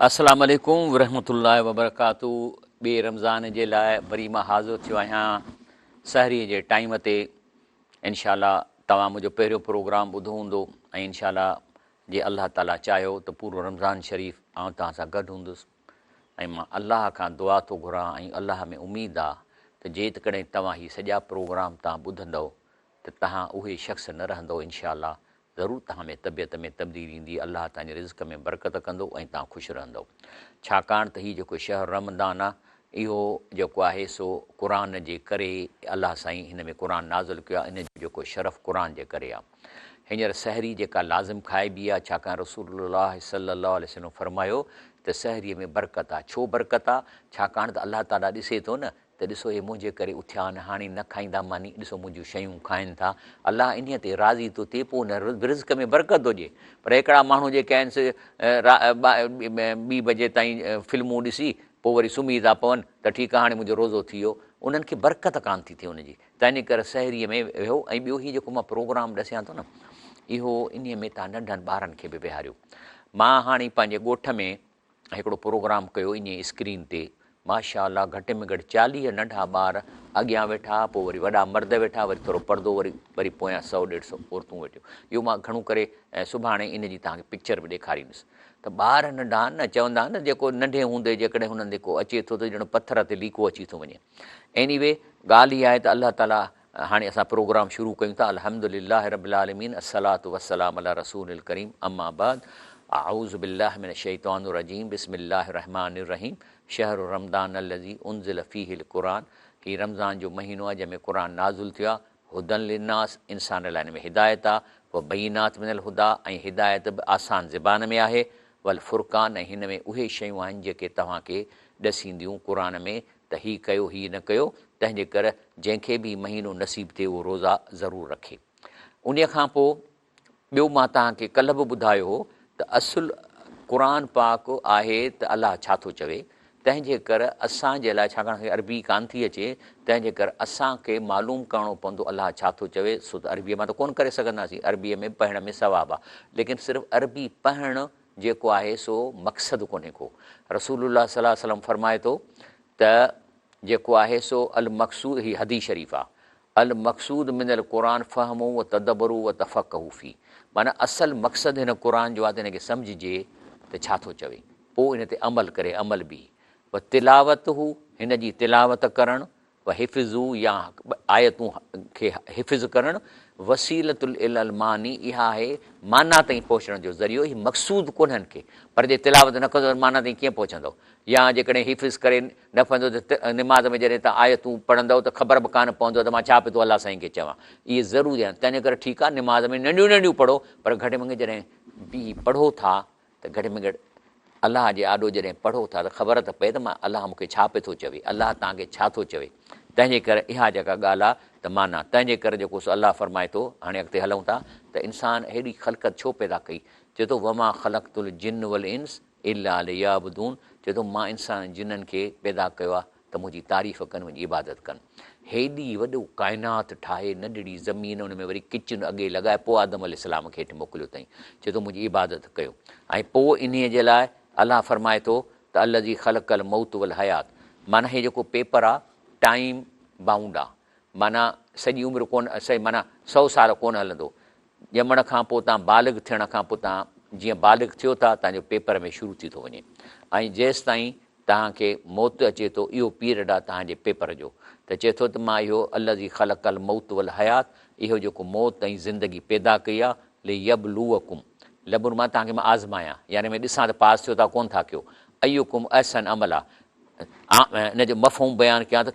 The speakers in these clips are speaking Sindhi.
السلام عليڪم ورحمة الله وبرڪاته ٻئي رمضان جي لاء وري مان حاضر ٿيو آهيان سحري جي ٽائيم تي انشاء الله توهان منهنجو پهريون پروگرام ٻڌو هوندو ۽ انشاء الله جي الله تعالي چاهيو ته پورو رمضان شريف آئون توهان سان گڏ هوندس ۽ مان الله کان دعا ٿو گهران ۽ الله ۾ اميد آ ته جيتڪڏهن توهان هي سڄا پروگرام توهان ٻڌندؤ ته توهان اهي شخص نه رهندؤ انشاء الله ضرور توهان ۾ طبيعت ۾ تبديلي ايندي، الله توهان جي رزق ۾ برڪت ڪندو ۽ توهان خوش رهندؤ. ڇاڪاڻ ته هي جيڪو شهر رمضان آ، اهو جيڪو آهي سو قرآن جي ڪري الله سائين هن ۾ قرآن نازل ڪيو آ، ان جو جيڪو شرف قرآن جي ڪري آ. هينئر سحري جيڪا لازم کائبي آ، ڇاڪاڻ رسول الله صلي الله عليه وسلم فرمايو ته سحريء ۾ برڪت آ. ڇو برڪت آ؟ ڇاڪاڻ ته الله تعاليٰ ڏسي ٿو نه ته ڏسو اهي منهنجي ڪري اٿيا آهن، هاڻي نه کائيندا ماني، ڏسو منهنجون شيون کائن ٿا. الله انهيء تي راضي ٿو ٿئي، پوء ان رزق ۾ برڪت ٿو ڏئي. پر هڪڙا ماڻهو جيڪي آهن سي ٻي بجي تائين فلمون ڏسي پوء وري سمهي ٿا پون ته ٺيڪ آهي هاڻي منهنجو روزو ٿي ويو. انهن کي برڪت ڪانه ٿي ٿئي ان جي. تنهنجي ڪري سحريء ۾ ويهو ۽ ٻيو هي جيڪو مان پروگرام ڏسيان ٿو نه اهو انهيء ۾ توهان ننڍن ٻارن کي به ويهاريو. مان هاڻي پنهنجي ڳوٺ ۾ هڪڙو پروگرام ڪيو ائين اسڪرين تي ماشاء الله گهٽ ۾ گهٽ 40 ننڍا ٻار اڳيان ويٺا پوء وري وڏا مرد ويٺا وري ٿورو پردو وري وري پويان سئو ڏيڍ سئو عورتون ويٺيون اهو مان گهڻو ڪري سڀاڻي ان جي توهان کي پڪچر به ڏيکاريندس ته ٻار ننڍا آهن نه چوندا آهن نه جيڪو ننڍي هوندي جيڪڏهن هنن تي ڪو اچي ٿو ته ڄڻ پٿر تي ليڪو اچي ٿو وڃي ايني وي ڳالهه اها آهي ته الله تعالي هاڻي اسان پروگرام شروع ڪيون ٿا الحمد لله رب العالمين الصلوة والسلام علي رسول الڪريم اما بعد اعوذ بالله من الشيطان الرجيم بسم الله الرحمن الرحيم شهر رمضان الذي انزل فيه القرآن هي رمضان جو مهينو آهي جنهن ۾ قرآن نازل ٿيو آهي هدًا للناس انسان لاء ان ۾ هدايت آهي وبينات من الهديٰ ۽ هدايت به آسان زبان ۾ آهي والفرقان ۽ هن ۾ اهي شيون آهن جيڪي توهان کي ڏسينديون قرآن ۾ ته هي ڪيو هي نه ڪيو، تنهن جي ڪر جنهن کي به هي مهينو نصيب ٿئي اهو روزا ضرور رکي. انهيء کان پوء ٻيو مان توهان کي ڪلهه به ٻڌايو هو ته اصل قرآن پاڪ آهي ته الله ڇا ٿو چوي، تنهن جي ڪر اسان جي لاء ڇاڪاڻ اسان کي عربي ڪانه ٿي اچي، تنهن جي ڪر اسان کي معلوم ڪرڻو پوندو الله ڇا ٿو چوي، سو ته عربيء مان ته ڪونه ڪري سگهنداسين، عربيء ۾ پڙهڻ ۾ ثواب آهي، ليڪن صرف عربي پڙهڻ جيڪو آهي سو مقصد ڪونهي ڪو. رسول الله صلي الله عليه وسلم فرمائي ٿو ته جيڪو آهي سو المقصود هي حديث شريف آ المقصود من القرآن فهمه و تدبره و تفقهه فيه معنيٰ اصل مقصد هن قرآن جو آ ته هن کي سمجهجي ته ڇا ٿو چوي پوء ان تي عمل ڪري عمل به و تلاوته هن جي تلاوت ڪرڻ وحفظه يا آيتون کي حفظ ڪرڻ، وسيلة الي المعني اها آهي معنيٰ تائين پهچڻ جو ذريعو، هي مقصود ڪونهن ڪي، پر جي تلاوت نه ڪندو ته معنيٰ تائين ڪيئن پهچندو؟ يا جيڪڏهن حفظ ڪري نه پوندو ته نماز ۾ جڏهن توهان آيتون پڙهندؤ ته خبر به ڪانه پوندو ته مان ڇا پيو ٿو الله سائين کي چوان. اهي ضروري آهن، تنهنجي ڪري ٺيڪ آهي نماز ۾ ننڍيون ننڍيون پڙهو پر گهٽ ۾ گهٽ جڏهن بيهي پڙهو ٿا ته گهٽ ۾ گهٽ الله جي آڏو جڏهن پڙهو ٿا ته خبر ته پئي ته مان الله مون کي ڇا پئي ٿو چوي، الله توهان کي ڇا ٿو چوي. تنهن جي ڪري اها جيڪا ڳالهه آهي ته معنيٰ تنهن جي ڪري جيڪو سو الله فرمائي ٿو، هاڻي اڳتي هلون ٿا ته انسان هيڏي خلقت ڇو پيدا ڪئي؟ چئي ٿو وما خلقت الجن والانس الا ليعبدون چئي ٿو مان انسان ۽ جنن کي پيدا ڪيو آهي ته منهنجي تعريف ڪن منهنجي عبادت ڪن. هيڏي وڏو ڪائنات ٺاهي ننڍڙي زمين ان ۾ وري ڪچن اڳي لڳائي پوء آدم عليه السلام کي هيٺ موڪليو اٿائين چئي ٿو منهنجي عبادت ڪيو ۽ پوء انهيء جي لاء الله فرمائي ٿو ته الذي خلق الموت والحيات معنيٰ هي جيڪو پيپر آ ٽائيم بائونڊ آ معنيٰ سڄي عمر ڪونه معنيٰ سئو سال ڪونه هلندو ڄمڻ کان پوء تان بالغ ٿيڻ کان پوء تان جيئن بالغ ٿيو ٿا تان جو پيپر ۾ شروع ٿي ٿو وڃي ۽ جيستائين توهان کي موت اچي ٿو اهو پيرڊ آ توهان جي پيپر جو ته چئي ٿو ته مان اهو الذي خلق الموت والحيات اهو جيڪو موت ۽ زندگي پيدا ڪئي آ ليبلوڪم لبن مان توهان کي مان آزمايان يعني مان ڏسان ته پاس ٿيو ٿا ڪون ٿا ڪيو ايڪم احسن عملا ان جو مفهوم بيان ڪيان ته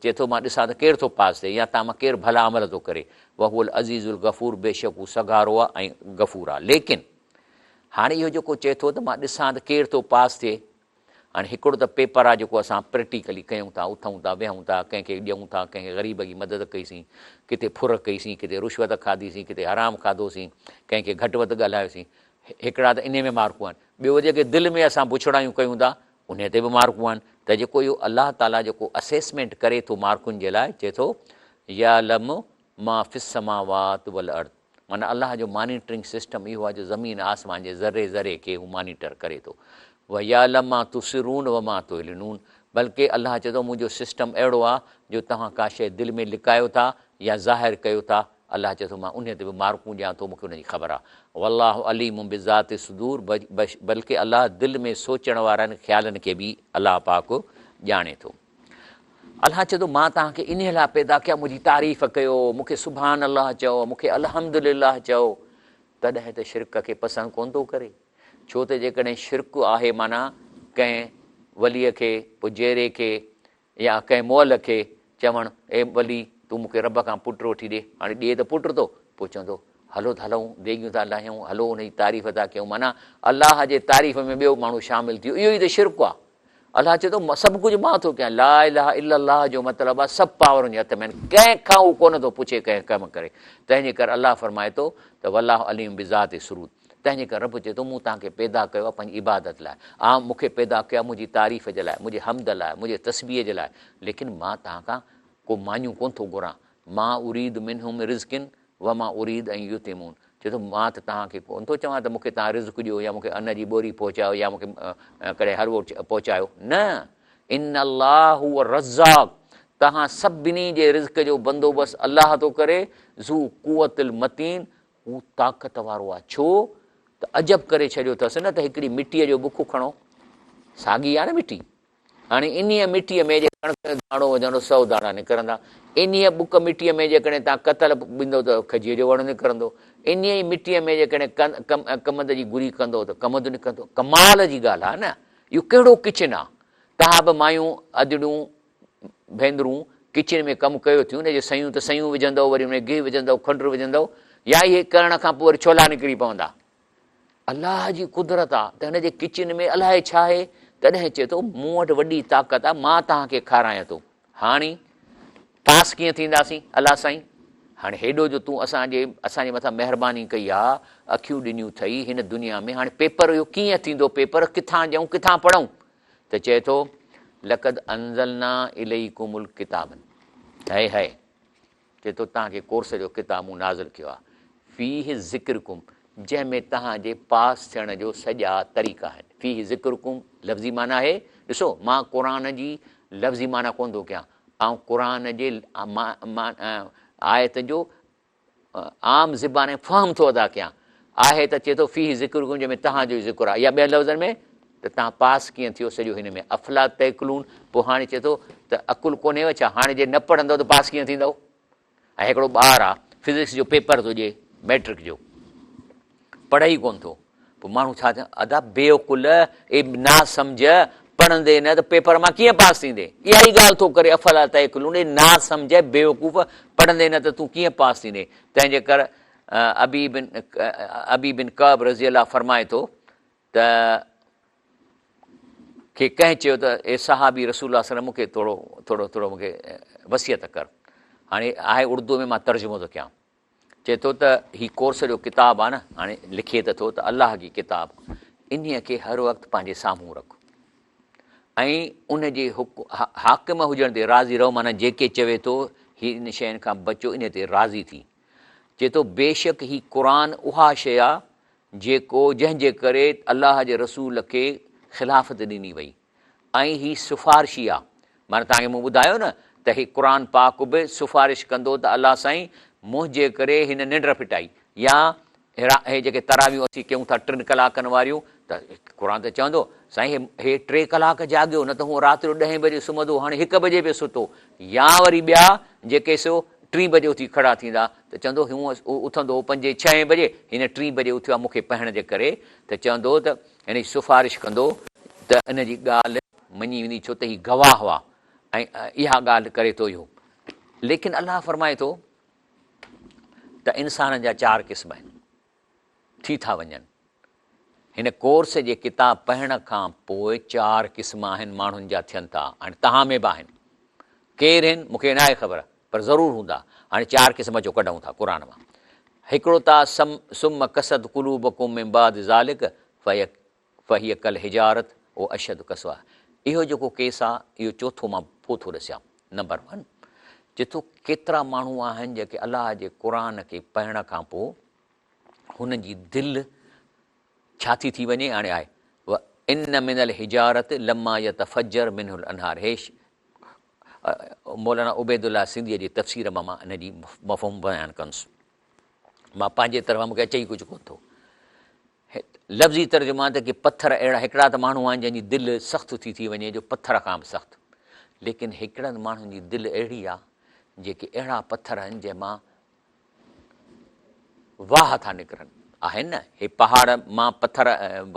چئي ٿو مان ڏسان ته ڪير ٿو پاس ٿئي يا توهان مان ڪير ڀلا عمل ٿو ڪري وهو العزيز الغفور بيشڪ هو سگهارو آ ۽ غفور آ ليڪن هاڻي اهو جيڪو چئي ٿو ته مان ڏسان ته ڪير ٿو پاس ٿئي هاڻي هڪڙو ته پيپر آ جيڪو اسان پريڪٽيڪلي ڪيون ٿا، اٿون ٿا، ويهون ٿا، ڪنهن کي ڏيون ٿا، ڪنهن کي غريب جي مدد ڪئي سين، ڪٿي ڦر ڪئي سين، ڪٿي رشوت کاڌي سين، ڪٿي حرام کاڌو سين، ڪنهن کي گهٽ وڌ ڳالهايو سين، هڪڙا ته انهي ۾ مارڪون آهن، ٻيو جيڪي دل ۾ اسان بڇڙايون ڪيون ٿا انهي تي به مارڪون آهن ته جيڪو اهو الله تعاليٰ جيڪو اسيسمينٽ ڪري ٿو مارڪن جي لاء چئي ٿو يعلم ما في السماوات والارض معنيٰ الله جو مانيٽرنگ سسٽم اهو آهي جو زمين آسمان جي ذري ذري کي هو مانيٽر ڪري ٿو. ويعلم ما تسرون وما تعلنون بلڪه الله چئي ٿو منهنجو سسٽم اهڙو آهي جو توهان ڪا شيء دل ۾ لڪايو ٿا يا ظاهر ڪيو ٿا الله چئي ٿو مان انهيء تي به مارڪون ڏيان ٿو مون کي ان جي خبر آهي. والله عليم بذات الصدور بلڪه الله دل ۾ سوچڻ وارن خيالن کي به الله پاڪ ڄاڻي ٿو. الله چئي ٿو مان توهان کي انهيء لاء پيدا ڪيو منهنجي تعريف ڪيو، مون کي سبحان الله چئو، مون کي الحمدلله چئو، تڏهن ته شرڪ کي پسند ڪونه ٿو ڪري. ڇو ته جيڪڏهن شرڪ آهي معنيٰ ڪنهن وليء کي، پوء جيئري کي يا ڪنهن مئل کي چوڻ، اي ولي تون مون کي رب کان پٽ وٺي ڏي، هاڻي ڏي ته پٽ ٿو، پوء چوندو، هلو ته هلون، ديڳيون ٿا لاهيون، هلو ان جي تعريف ٿا ڪيون، معنيٰ الله جي تعريف ۾ ٻيو ماڻهو شامل ٿيو، اهو ئي ته شرڪ آهي. الله چئي ٿو سڀ ڪجهه مان ٿو ڪيان، لا اله الا الله جو مطلب آهي سڀ پاور ان جي هٿ ۾ آهن، ڪنهن کان هو ڪونه ٿو پڇي ڪنهن ڪم ڪري، تنهن جي ڪري الله فرمائي ٿو ته والله عليم بذات الصدور، تنهن جي ڪري رب چئي ٿو مون توهان کي پيدا ڪيو آهي پنهنجي عبادت لاء، آء مون کي پيدا ڪيو آهي منهنجي تعريف جي لاء، منهنجي حمد لاء، منهنجي تسبيح جي لاء، ليڪن مان توهان کان ڪو مانيون ڪونه ٿو گهران، ما اريد منهم من رزق وما اريد ان يطعمون، چئي ٿو مان ته توهان کي ڪونه ٿو چوان ته مون کي توهان رزق ڏيو يا مون کي ان جي ٻوري پهچايو يا مون کي ڪڏهن حلوو پهچايو، نه، ان الله هو الرزاق، توهان سڀني جي رزق جو بندوبست الله ٿو ڪري، ذو قوت المتين، هو طاقت وارو آهي، ڇو ته عجب ڪري ڇڏيو اٿس نه ته هڪڙي مٽيء جو ٻک کڻو، ساڳي آهي نه مٽي، هاڻي انهيء مٽيء ۾ جي ڪڻڪ جو داڻو وجهندو سو داڻا نڪرندا، انهيء ٻک مٽيء ۾ جيڪڏهن توهان ڪتل ٻندو ته کجيء جو وڻ نڪرندو، انهيء ئي مٽيء ۾ جيڪڏهن ڪمند جي گري ڪندو ته ڪمند نڪرندو، ڪمال جي ڳالهه آهي نه، اهو ڪهڙو ڪچن آهي، توهان به مايون ادڙيون ڀينرون ڪچن ۾ ڪم ڪيو ٿيون نه، جي سيون ته سيون وجهندؤ، وري ان ۾ گيهه وجهندؤ، کنڊ وجهندؤ، يا اهي ڪرڻ کان پوء وري ڇولا نڪري پوندا. الله جي قدرت آ ته هن جي ڪچن ۾ الائي ڇا آهي، تڏهن چئي ٿو مون وٽ وڏي طاقت آ، مان توهان کي کارايان ٿو. هاڻي پاس ڪيئن ٿينداسين الله سائين؟ هاڻي هيڏو جو تون اسان جي اسان جي مٿان مهرباني ڪئي آ، اکيون ڏنيون ٿئي هن دنيا ۾، هاڻي پيپر اهو ڪيئن ٿيندو، پيپر ڪٿان ڏيون، ڪٿان پڙهون؟ ته چئي ٿو لقد انزلنا اليڪم الڪتاب هي هي چئي ٿو توهان کي ڪورس جو ڪتاب مون نازل ڪيو آهي فيه ذڪرڪم جنهن ۾ توهان جي پاس ٿيڻ جو سڄا طريقا آهن فيه ذڪرڪم لفظي معنيٰ آهي ڏسو مان قرآن جي لفظي معنيٰ ڪونه ٿو ڪيان آئون قرآن جي آيت جو عام زبان ۽ فهم ٿو ادا ڪيان. آهي ته چئي ٿو فيه ذڪرڪم جنهن ۾ توهان جو ئي ذڪر آهي يا ٻين لفظن ۾ ته توهان پاس ڪيئن ٿيو سڄو هن ۾ افلا تعقلون پوء هاڻي چئي ٿو ته عقل ڪونهيو ڇا هاڻي جي نه پڙهندؤ ته پاس ڪيئن ٿيندؤ ۽ هڪڙو ٻار آ فزڪس جو پيپر ٿو ڏئي ميٽرڪ جو پڙهي ئي ڪونه ٿو پوء ماڻهو ڇا چون ادا بي عقل اي نا سمجهه پڙهندي نه ته پيپر مان ڪيئن پاس ٿيندي اها ئي ڳالهه ٿو ڪري افلا تعقلون اي نا سمجهه بيوقوف پڙهندي نه ته تون ڪيئن پاس ٿيندي تنهن جي ڪر ابي بن ابي بن ڪعب رضي الله فرمائي ٿو ته کي ڪنهن چيو ته اي صحابي رسول الله صلي الله مون کي ٿورو ٿورو ٿورو مون کي وصيت ڪر هاڻي آهي اردو ۾ مان ترجمو ٿو ڪيان چئي ٿو ته هي ڪورس جو ڪتاب آ نه، هاڻي لکي ته ٿو ته الله جي ڪتاب، انهيء کي هر وقت پنهنجي سامهون رک ۽ ان جي حاڪم هجڻ تي راضي رهو، معنيٰ جيڪي چوي ٿو هي ان شين کان بچو انهيء تي راضي ٿي. چئي ٿو بيشڪ هي قرآن اها شيء آ جيڪو جنهن جي ڪري الله جي رسول کي خلافت ڏني وئي. ۽ هي سفارشي آ. معنيٰ توهان کي مون ٻڌايو نه ته هي قرآن پاڪ به سفارش ڪندو ته الله سائين منهنجي ڪري هن ننڊ ڦٽائي يا هي جيڪي تراويحون اسين ڪيون ٿا ٽن ڪلاڪن واريون ته قرآن ته چوندو سائين هي ٽي ڪلاڪ جاڳيو نه ته هو رات جو ڏهين بجي سمهندو هاڻي هڪ بجي پيو ستو يا وري ٻيا جيڪي سو ٽين بجي اٿي کڙا ٿيندا ته چوندو هو اٿندو هو پنجين ڇهين بجي هن ٽين بجي اٿيو آ مون کي پهڻ جي ڪري ته چوندو ته هن جي سفارش ڪندو ته ان جي ڳالهه مڃي ويندي ڇو ته هي گواهه هئا ۽ اها ڳالهه ڪري ٿو اهو ليڪن الله فرمائي ٿو ته انسانن جا چار قسم آهن ٿي ٿا وڃن هن ڪورس جي ڪتاب پڙهڻ کان پوء چار قسم آهن ماڻهن جا ٿين ٿا هاڻي توهان ۾ به آهن ڪير آهن مون کي ناهي خبر پر ضرور هوندا. هاڻي چار قسم اچو ڪڍون ٿا قرآن مان. هڪڙو ته سم ثم قست قلوبڪم من بعد ذلڪ فهي ڪالحجارت او اشد قسوه اهو جيڪو ڪيس آ اهو چوٿون مان پوء ٿو ڏسيان. نمبر ون چئي ٿو ڪيترا ماڻهو آهن جيڪي الله جي قرآن کي پڙهڻ کان پوء هنن جي دل ڇا ٿي ٿي وڃي هاڻي آهي ان من الحجارة لما يتفجر منه الانهار هي مولانا عبيدالله سنڌيء جي تفسير مان مان ان جي مفهوم بيان ڪندس. مان پنهنجي طرفان مون کي اچي ئي ڪجهه ڪونه ٿو. لفظي ترجمو ته ڪي پٿر اهڙا هڪڙا ته ماڻهو آهن جن جي دل سخت ٿي ٿي وڃي جو پٿر کان به سخت ليڪن هڪڙن ماڻهن جي دل اهڙي آهي جيڪي اهڙا پٿر آهن جنهن مان واهه ٿا نڪرن آهن نه هي پهاڙ مان پٿر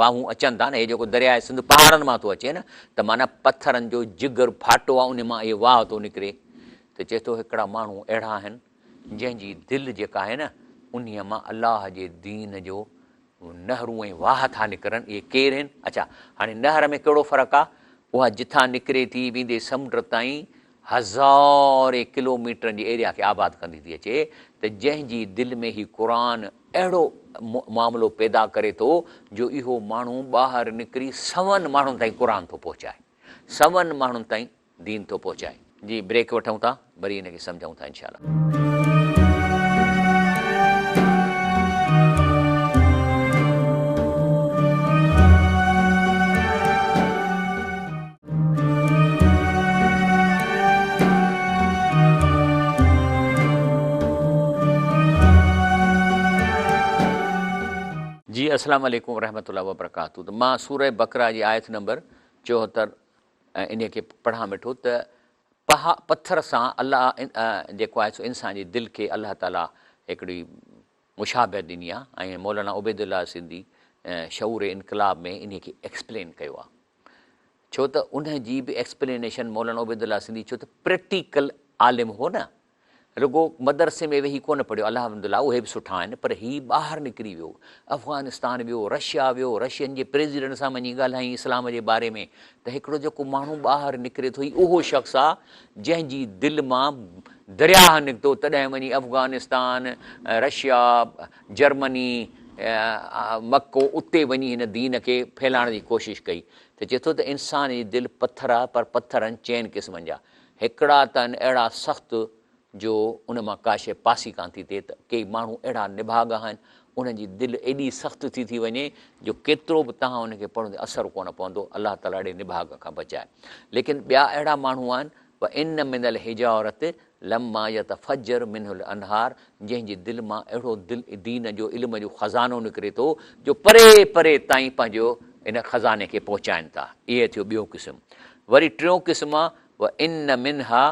واهون اچن ٿا نه هي جيڪو درياء سنڌ پهاڙن مان ٿو اچي نه ته معنيٰ پٿرن جو جگر ڦاٽو آهي ان مان اهي واهه ٿو نڪري ته چئي ٿو هڪڙا ماڻهو اهڙا آهن جنهن جي دل جيڪا آهي نه انهيء مان الله جي دين جو نهرون ۽ واهه ٿا نڪرن اهي ڪير آهن؟ اڇا هاڻي نهر ۾ ڪهڙو فرق آهي؟ اها جتان نڪري ٿي ويندي سمنڊ تائين هزارين ڪلوميٽرن جي ايريا کي آباد ڪندي ٿي اچي ته جنهن جي دل ۾ هي قرآن اهڙو معاملو پيدا ڪري ٿو جو اهو ماڻهو ٻاهر نڪري سون ماڻهن تائين قرآن ٿو پهچائي سون ماڻهن تائين دين ٿو پهچائي. جي بريڪ وٺون ٿا وري ان کي سمجهون ٿا انشاء الله. جي السلام عليڪم ورحمة الله وبرڪاته ته مان سوره بقره جي آيت نمبر 74 ۽ انهيء کي پڙهان ويٺو ته پها پٿر سان الله جيڪو آهي سو انسان جي دل کي الله تعاليٰ هڪڙي مشابهت ڏني آهي ۽ مولانا عبيدالله سنڌي شعور انقلاب ۾ انهيء کي ايڪسپلين ڪيو آهي ڇو ته ان جي به ايڪسپلينيشن مولانا عبيدالله سنڌي ڇو ته پريڪٽيڪل عالم هو نه رڳو مدرسي ۾ ويهي ڪونه پڙهيو، الحمدلله اهي به سٺا آهن پر هي ٻاهر نڪري ويو، افغانستان ويو، رشيا ويو، رشين جي پريزيڊنٽ سان وڃي ڳالهايائين اسلام جي باري ۾ ته هڪڙو جيڪو ماڻهو ٻاهر نڪري ٿو هي اهو شخص آ جنهن جي دل مان درياهه نڪتو تڏهن وڃي افغانستان، رشيا، جرمني، مڪو اتي وڃي هن دين کي ڦهلائڻ جي ڪوشش ڪئي ته چئي ٿو ته انسان جي دل پٿر آ پر پٿر آهن چئن قسمن جا هڪڙا ته آهن اهڙا سخت جو ان مان ڪا شيء پاسي ڪانه ٿي ٿئي ته ڪي ماڻهو اهڙا نڀاڳا آهن انهن جي دل ايڏي سخت ٿي ٿي وڃي جو ڪيترو به توهان ان کي پڙهندي اثر ڪونه پوندو الله تعاليٰ اهڙي نڀاڳ کان بچائي ليڪن ٻيا اهڙا ماڻهو آهن وان من الحجارة لما يتفجر منه الانهار جنهن جي دل مان اهڙو دل دين جو علم جو خزانو نڪري ٿو جو پري پري تائين پنهنجو ان خزاني کي پهچائن ٿا اهي ٿيو ٻيو قسم وري ٽيون قسم آ وان منها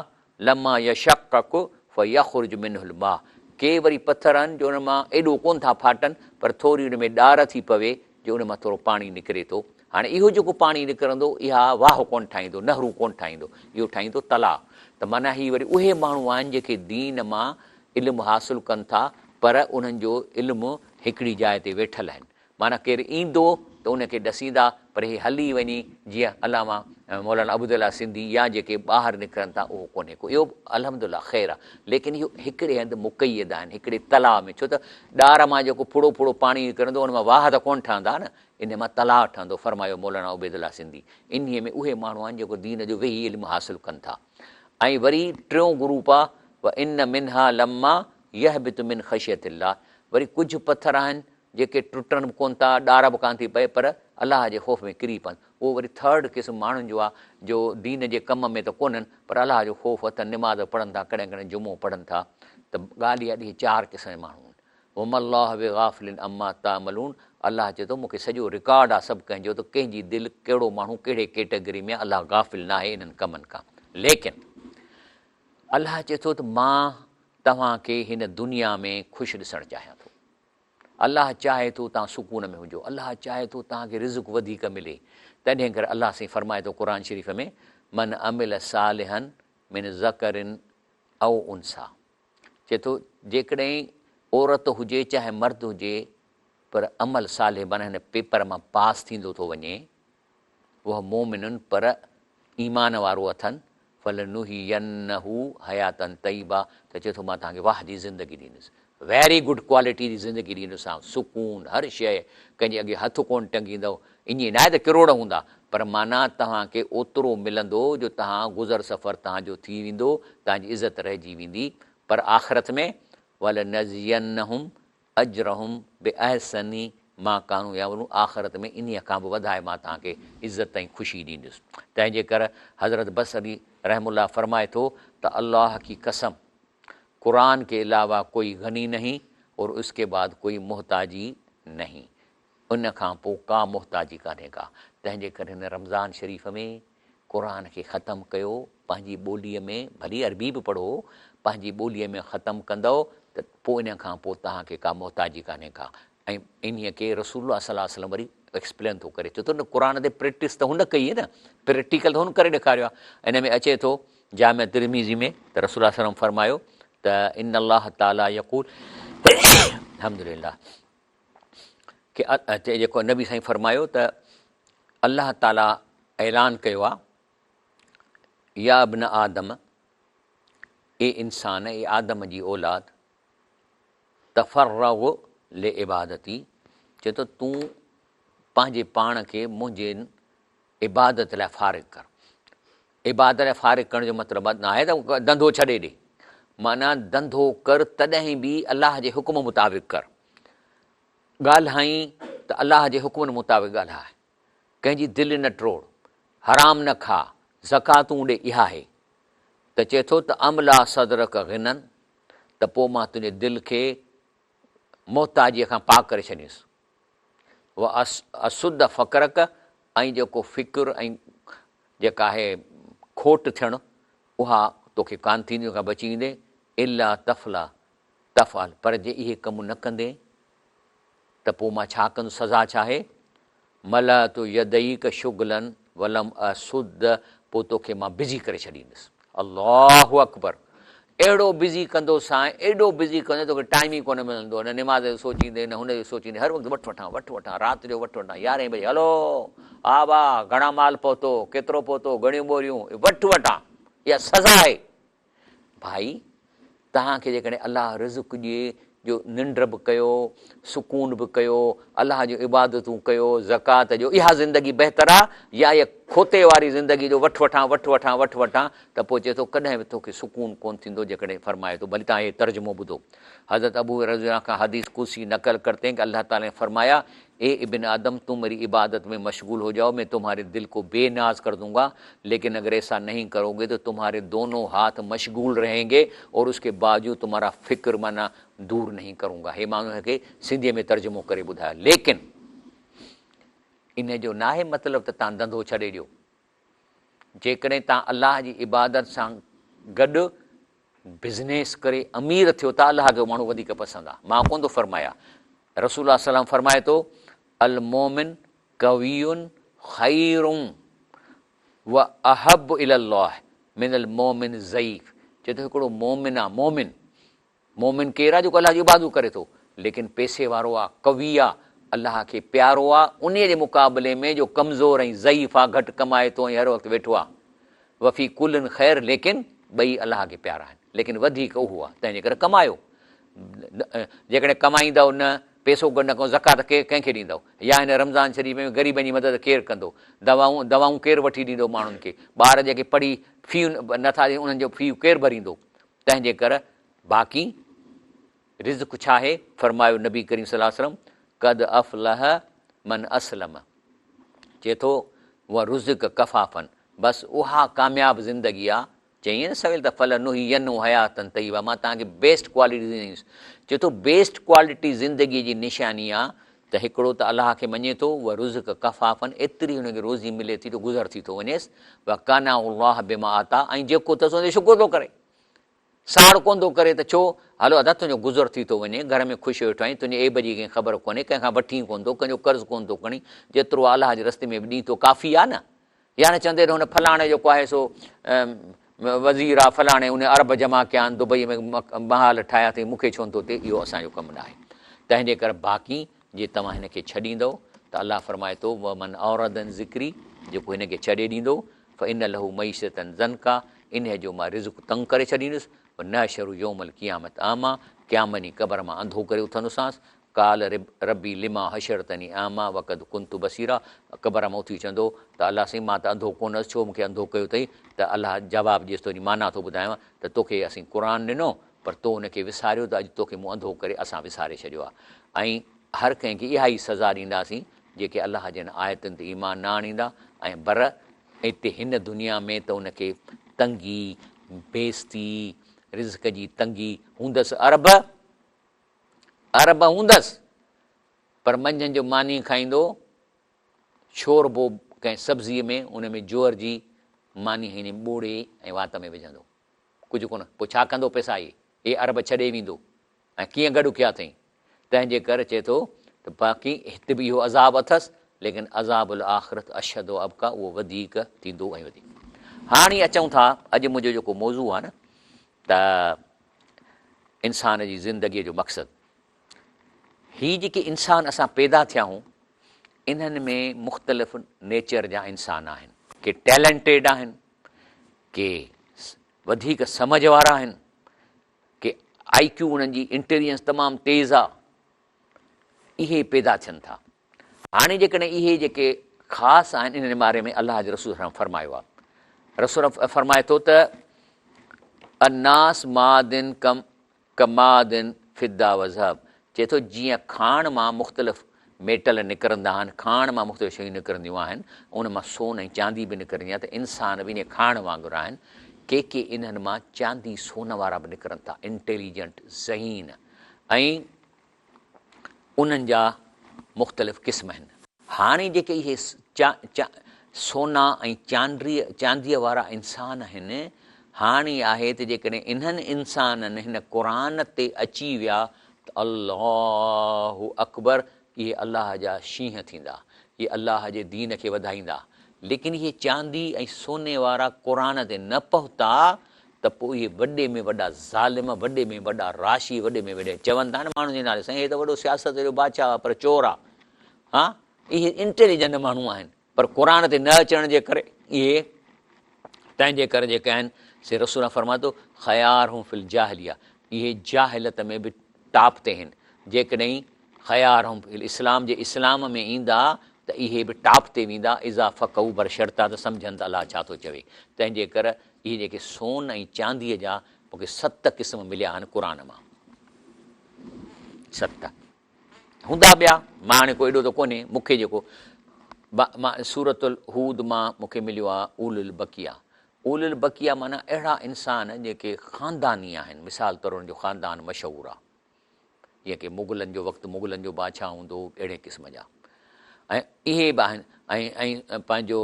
لما يشقق فيخرج منه الماء ڪي وري پٿر آهن جو ان مان ايڏو ڪونه ٿا ڦاٽن پر ٿوري ان ۾ ڏار ٿي پوي جو ان مان ٿورو پاڻي نڪري ٿو. هاڻي اهو جيڪو پاڻي نڪرندو اها واهه ڪونه ٺاهيندو، نهرون ڪونه ٺاهيندو، اهو ٺاهيندو تلاء. ته معنيٰ هي وري اهي ماڻهو آهن جيڪي دين مان علم حاصل ڪن ٿا پر انهن جو علم هڪڙي جاء تي ويٺل آهن. معنيٰ ڪير ايندو ته ان کي ڏسيندا پر هي هلي وڃي جيئن علامه مولانا عبدالله سنڌي يا جيڪي ٻاهر نڪرن ٿا اهو ڪونهي ڪو اهو الحمدلله خير آهي ليڪن اهو هڪڙي هنڌ مقيد آهن هڪڙي تلاء ۾ ڇو ته ڏار مان جيڪو ڦڙو ڦڙو پاڻي نڪرندو ان مان واهه ته ڪونه ٺهندا نه ان مان تلاء ٺهندو فرمايو مولانا عبيدالله سنڌي انهي ۾ اهي ماڻهو آهن جيڪو دين جو ويهي علم حاصل ڪن ٿا ۽ وري ٽيون گروپ آهي وان منها لما يهبط من خشيت الله وري ڪجهه پٿر آهن جيڪي ٽٽن به ڪونه ٿا، ڏار به ڪانه ٿي پئي پر الله جي خوف ۾ ڪري پون. اهو وري ٿرڊ قسم ماڻهن جو آهي جو دين جي ڪم ۾ ته ڪونهن پر الله جو خوف اٿن، نماز به پڙهن ٿا، ڪڏهن ڪڏهن جمعو پڙهن ٿا ته ڳالهه اها ڏي چار قسم جا ماڻهو آهن. وما الله بغافل عما تعملون الله چئي ٿو مون کي سڄو رڪارڊ آهي سڀ ڪنهن جو ته ڪنهن جي دل ڪهڙو ماڻهو ڪهڙي ڪيٽيگري ۾ آهي الله غافل ناهي انهن ڪمن کان ليڪن الله چئي ٿو ته مان توهان کي هن دنيا ۾ خوش ڏسڻ چاهيان ٿو. الله چاهي ٿو توهان سڪون ۾ هجو، الله چاهي ٿو توهان کي رزق وڌيڪ ملي، تڏهن ڪري الله سائين فرمائي ٿو قرآن شريف ۾ من عمل صالحا من ذڪر او انثي چئي ٿو جيڪڏهن عورت هجي چاهي مرد هجي پر عمل صالح معنيٰ هن پيپر مان پاس ٿيندو ٿو وڃي وهو مؤمن پر ايمان وارو اٿن، فلنحيينه حياة طيبه ته چئي ٿو مان توهان کي واهه جي زندگي ڏيندس، ويري گڊ ڪوالٽي جي زندگي ڏيندوسانو، سڪون، هر شيء، ڪنهن جي اڳي هٿ ڪونه ٽنگيندؤ، ائين ناهي ته ڪروڙ هوندا، پر معنيٰ توهان کي اوترو ملندو جو توهان گذر سفر توهان جو ٿي ويندو، توهان جي عزت رهجي ويندي، پر آخرت ۾ ولنجزينهم اجرهم باحسن ما ڪانوا يعملون آخرت ۾ انهيء کان به وڌائي مان توهان کي عزت ۽ خوشي ڏيندس. تنهن جي ڪر حضرت بصري رحمه الله فرمائي ٿو ته الله ڪي قسم قرآن ڪي علاوه ڪوئي غني نهين اور اس ڪي بعد ڪوئي محتاجي نهين ان کان پوء ڪا محتاجي ڪانهي ڪا. تنهن جي ڪري هن رمضان شريف ۾ قرآن کي ختم ڪيو پنهنجي ٻوليء ۾ ڀلي عربي به پڙهو پنهنجي ٻوليء ۾ ختم ڪندؤ ته پوء ان کان پوء توهان کي ڪا محتاجي ڪانهي ڪا ۽ انهيء کي رسول الله صلي الله عليه وسلم وري ايڪسپلين ٿو ڪري ڇو ته قرآن تي پريڪٽس ته هن ڪئي نه پريڪٽيڪل ته هن ڪري ڏيکاريو آهي ان ۾ اچي ٿو جامع ترمذي ۾ ته رسول الله صلي الله عليه وسلم فرمايو ته ان الله تعالي يقول الحمد لله ڪي جيڪو نبي سائين فرمايو ته الله تعالي اعلان ڪيو آهي يا ابن آدم اي انسان اي آدم جي اولاد تفرغ لعبادتي، چئي ٿو تون پنهنجي پاڻ کي منهنجي عبادت لاء فارغ ڪر. عبادت لاء فارغ ڪرڻ جو مطلب نه آهي ته ڌنڌو ڇڏي ڏي، معنيٰ ڌنڌو ڪر تڏهن به الله جي حڪم مطابق ڪر. ڳالهائين ته الله جي حڪمن مطابق ڳالهاء، ڪنهن جي دل نه ٽوڙ، حرام نه کاء، زڪواتون ڏي اها آهي ته چئي ٿو ته املا صدرک غنًا ته پوء مان تنهنجي دل کي محتاجيء کان پاڪ ڪري ڇڏيندس. و اسد فقرک ۽ جيڪو فڪر ۽ جيڪا آهي کوٽ ٿيڻ اها توکي ڪانه ٿيندي ان کان بچي ويندين الا تفلا تفعل پر جي اهي ڪم نه ڪندين ته پوء مان ڇا ڪندس سزا ڇا آهي ملأت يديک شغلا ولم اسد پوء توکي مان بزي ڪري ڇڏيندس. الله اڪبر اهڙو بزي ڪندوسانء ايڏو بزي ڪندو توکي ٽائيم ئي ڪونه ملندو نه نماز جو سوچيندين نه هن جو سوچيندين هر وقت وٺ وٺان وٺ وٺان رات جو وٺ وٺان يارهين بجي هلو ها با گهڻا مال پهتو ڪيترو پهتو گهڻيون ٻوريون وٺ وٺان اها سزا آهي. ڀائي توهان کي جيڪڏهن الله رزق ڏئي جو ننڊ به ڪيو، سڪون به ڪيو، الله جون عبادتون ڪيو، زڪوات ڏيو، اها زندگي بهتر آ يا اها کوتي واري زندگي جو وٺ وٺان وٺ وٺان وٺ وٺان ته پوء چئي ٿو ڪڏهن به توکي سڪون ڪونه ٿيندو جيڪڏهن فرمائي ٿو ڀلي توهان هي ترجمو ٻڌو حضرت ابو هريره رضي الله عنه کان حديث قدسي نقل ڪرتي هين ڪه الله تعالي ني فرمايا اي ابن آدم تم ميري عبادت مين مشغول هو جائو مين تمهاري دل ڪو بي نياز ڪر دون گا ليڪن اگر ايسا نهين ڪرو گي تو تمهاري دونو هاٿ مشغول رهين گي اور اس ڪي باوجود تمهارا فڪر معنيٰ دور نهين ڪرون گا هي مان اوهان کي سنڌي ۾ ترجمو ڪري ٻڌايو ليڪن ان جو ناهي مطلب ته تان ڌنڌو ڇڏي ڏيو جيڪڏهن تان الله جي عبادت سان گڏ بزنيس ڪري امير ٿيو ته الله کي اهو ماڻهو وڌيڪ پسند آهي. مان ڪونه ٿو فرمايان. رسول الله صلي الله عليه وسلم فرمائي ٿو، المومن قوي خير و احب الي الله من المومن الضعيف چئي ٿو هڪڙو مومن آ مومن مومن ڪير آ جيڪو الله جون عبادتون ڪري ٿو ليڪن پئسي وارو آ قوي آ الله کي پيارو آ انهي جي مقابلي ۾ جو ڪمزور ۽ ضعيف آ گهٽ ڪمائي ٿو ۽ هر وقت ويٺو آ وفي ڪل خير ليڪن ٻئي الله کي پيارا آهن ليڪن وڌيڪ اهو آهي تنهن جي ڪري ڪمايو جيڪڏهن ڪمائيندؤ نه پيسو گڏ نه ڪندؤ زڪوات ڪنهن کي ڏيندؤ يا هن رمضان شريف ۾ غريبن جي مدد ڪير ڪندو دوائون دوائون ڪير وٺي ڏيندو ماڻهن کي ٻار جيڪي پڙهي فيون نٿا ڏين انهن جو فيون ڪير ڀريندو تنهن جي ڪر باقي رزق ڇا آهي فرمايو نبي ڪريم صلي الله عليه وسلم قد افلح من اسلم چئي ٿو ورزق ڪفافا بس اها ڪامياب زندگي آ، چيائين نه سويل ته فلنحيينه حياة طيبه مان توهان کي بيسٽ ڪوالٽي ڏيندس، چئي ٿو بيسٽ ڪوالٽي زندگي جي نشاني آ ته هڪڙو ته الله کي مڃي ٿو، ورزق ڪفافا ايتري هن کي روزي ملي ٿي جو گذر ٿي ٿو وڃيس، وقنعه الله بما اعطاه ۽ جيڪو اٿس ان تي شڪر ٿو ڪري. ساڙ ڪونه ٿو ڪري ته ڇو؟ هلو ادا تنهنجو گذر ٿي ٿو وڃي، گهر ۾ خوش ويٺو آهين، تنهنجي عيب جي ڪنهن کي خبر ڪونهي، ڪنهن کان وٺين ڪونه ٿو، ڪنهن جو قرض ڪونه ٿو کڻين، جيترو الله جي رستي ۾ به ڏين ٿو ڪافي آهي نه؟ يا نه چوندين ته هن فلاڻي جيڪو آهي سو وزير آهي فلاڻي ان ارب جمع ڪيا آهن دبئي ۾ محل ٺاهيا اٿئي مون کي ڇو نٿو ٿئي اهو اسان جو ڪم ناهي تنهن جي ڪري باقي جي توهان هن کي ڇڏيندؤ ته الله فرمائي ٿو ومن اعرض عن ذڪري جيڪو هن کي ڇڏي ڏيندو فان له معيشة ضنڪا انهيء جو مان رزق تنگ ڪري ڇڏيندس، ونحشره يوم القيامة اعميٰ، قيامت ڏينهن قبر مان انڌو ڪري اٿندوسانس، قال ربي لما حشرتني اعميٰ وقد ڪنت بصيرا، قبر مان اٿي چوندو ته الله سائين مان ته انڌو ڪونه هئس ڇو مون کي انڌو ڪيو اٿئي ته الله جواب ڏيس ٿو معنيٰ ٿو ٻڌايان ته توکي اسين قرآن ڏنو پر تو ان کي وساريو ته اڄ توکي مون انڌو ڪري اسان وساري ڇڏيو آهي ۽ هر ڪنهن کي اها ئي سزا ڏينداسين جيڪي الله جي آيتن تي ايمان نه آڻيندا ۽ بر اتي هن دنيا ۾ ته ان کي تنگي، بيعزتي، رزق جي تنگي هوندس ارب ارب هوندس پر منجهند جو ماني کائيندو شوربو ڪنهن سبزيء ۾ ان ۾ جوئر جي ماني هينئن ٻوڙي ۽ وات ۾ وجهندو. ڪجهه ڪونه. پوء ڇا ڪندو پئسا اهي؟ اهي ارب ڇڏي ويندو ۽ ڪيئن گڏ ڪيا اٿئين؟ تنهن جي ڪري چئي ٿو ته باقي هت به اهو عذاب اٿس ليڪن عذاب الاخرت اشد و ابقيٰ اهو وڌيڪ ٿيندو ۽ وڌيڪ. هاڻي اچون ٿا اڄ منهنجو جيڪو موضوع آهي نه ته انسان جي زندگيء جو مقصد. هي جيڪي انسان اسان پيدا ٿيا آهيون انهن ۾ مختلف نيچر جا انسان آهن. ڪي ٽيلنٽيڊ آهن، ڪي وڌيڪ سمجهه وارا آهن، ڪي آئي ڪيو انهن جي انٽيليجنس تمام تيز آ، اهي پيدا ٿين ٿا. هاڻي جيڪڏهن اهي جيڪي خاص آهن انهن جي باري ۾ الله جي رسول صلي فرمايو آ، رسول فرمائي ٿو ته الناس معدن ڪم ڪمعدن فضه وذهب، چئي ٿو جيئن کاڻ مان مختلف ميٽل نڪرندا آهن، کاڻ مان مختلف شيون نڪرنديون آهن، ان مان سون ۽ چاندي به نڪرندي آهي ته انسان به انهيء کاڻ وانگر آهن، ڪي ڪي انهن مان چاندي سون وارا به نڪرن ٿا، انٽيليجنٽ، ذهين ۽ انهن جا مختلف قسم آهن. هاڻي جيڪي اهي سونا ۽ چانديء وارا انسان آهن، هاڻي آهي ته جيڪڏهن انهن انسانن هن قرآن تي اچي ويا ته الله اڪبر اهي الله جا شينهن ٿيندا، اهي الله جي دين کي وڌائيندا، ليڪن اهي چاندي ۽ سوني وارا قرآن تي نه پهتا ته پوء اهي وڏي ۾ وڏا ظالم، وڏي ۾ وڏا راشي، وڏي ۾ وڏي چون ٿا نه ماڻهن جي نالي سائين هي ته وڏو سياست جو بادشاهه آهي پر چور آهي. ها اهي انٽيليجنٽ ماڻهو آهن پر قرآن تي نه اچڻ جي ڪري اهي تنهن جي ڪري جيڪي آهن سي رسول الله فرمائي ٿو خيارهم في الجاهليه اهي جاهلت ۾ به ٽاپ تي آهن جيڪڏهن خيارهم في الاسلام جي اسلام ۾ ايندا ته اهي به ٽاپ تي ويندا اذا فقهوا بر شرط ته سمجهن ته الله ڇا ٿو چوي تنهن جي ڪري اهي جيڪي سون ۽ چانديء جا مون کي ست قسم مليا آهن قرآن مان ست هوندا ٻيا مان هاڻي ڪو ايڏو ته ڪونهي مون کي جيڪو مان سورت الهود مان مون کي مليو آهي اول البقيه اول البقيه معنيٰ اهڙا انسان جيڪي خانداني آهن مثال طور ان جو خاندان مشهور آهي جيئن ڪي مغلن جو وقت مغلن جو بادشاهه هوندو هو اهڙي قسم جا ۽ اهي به آهن ۽ ۽ پنهنجو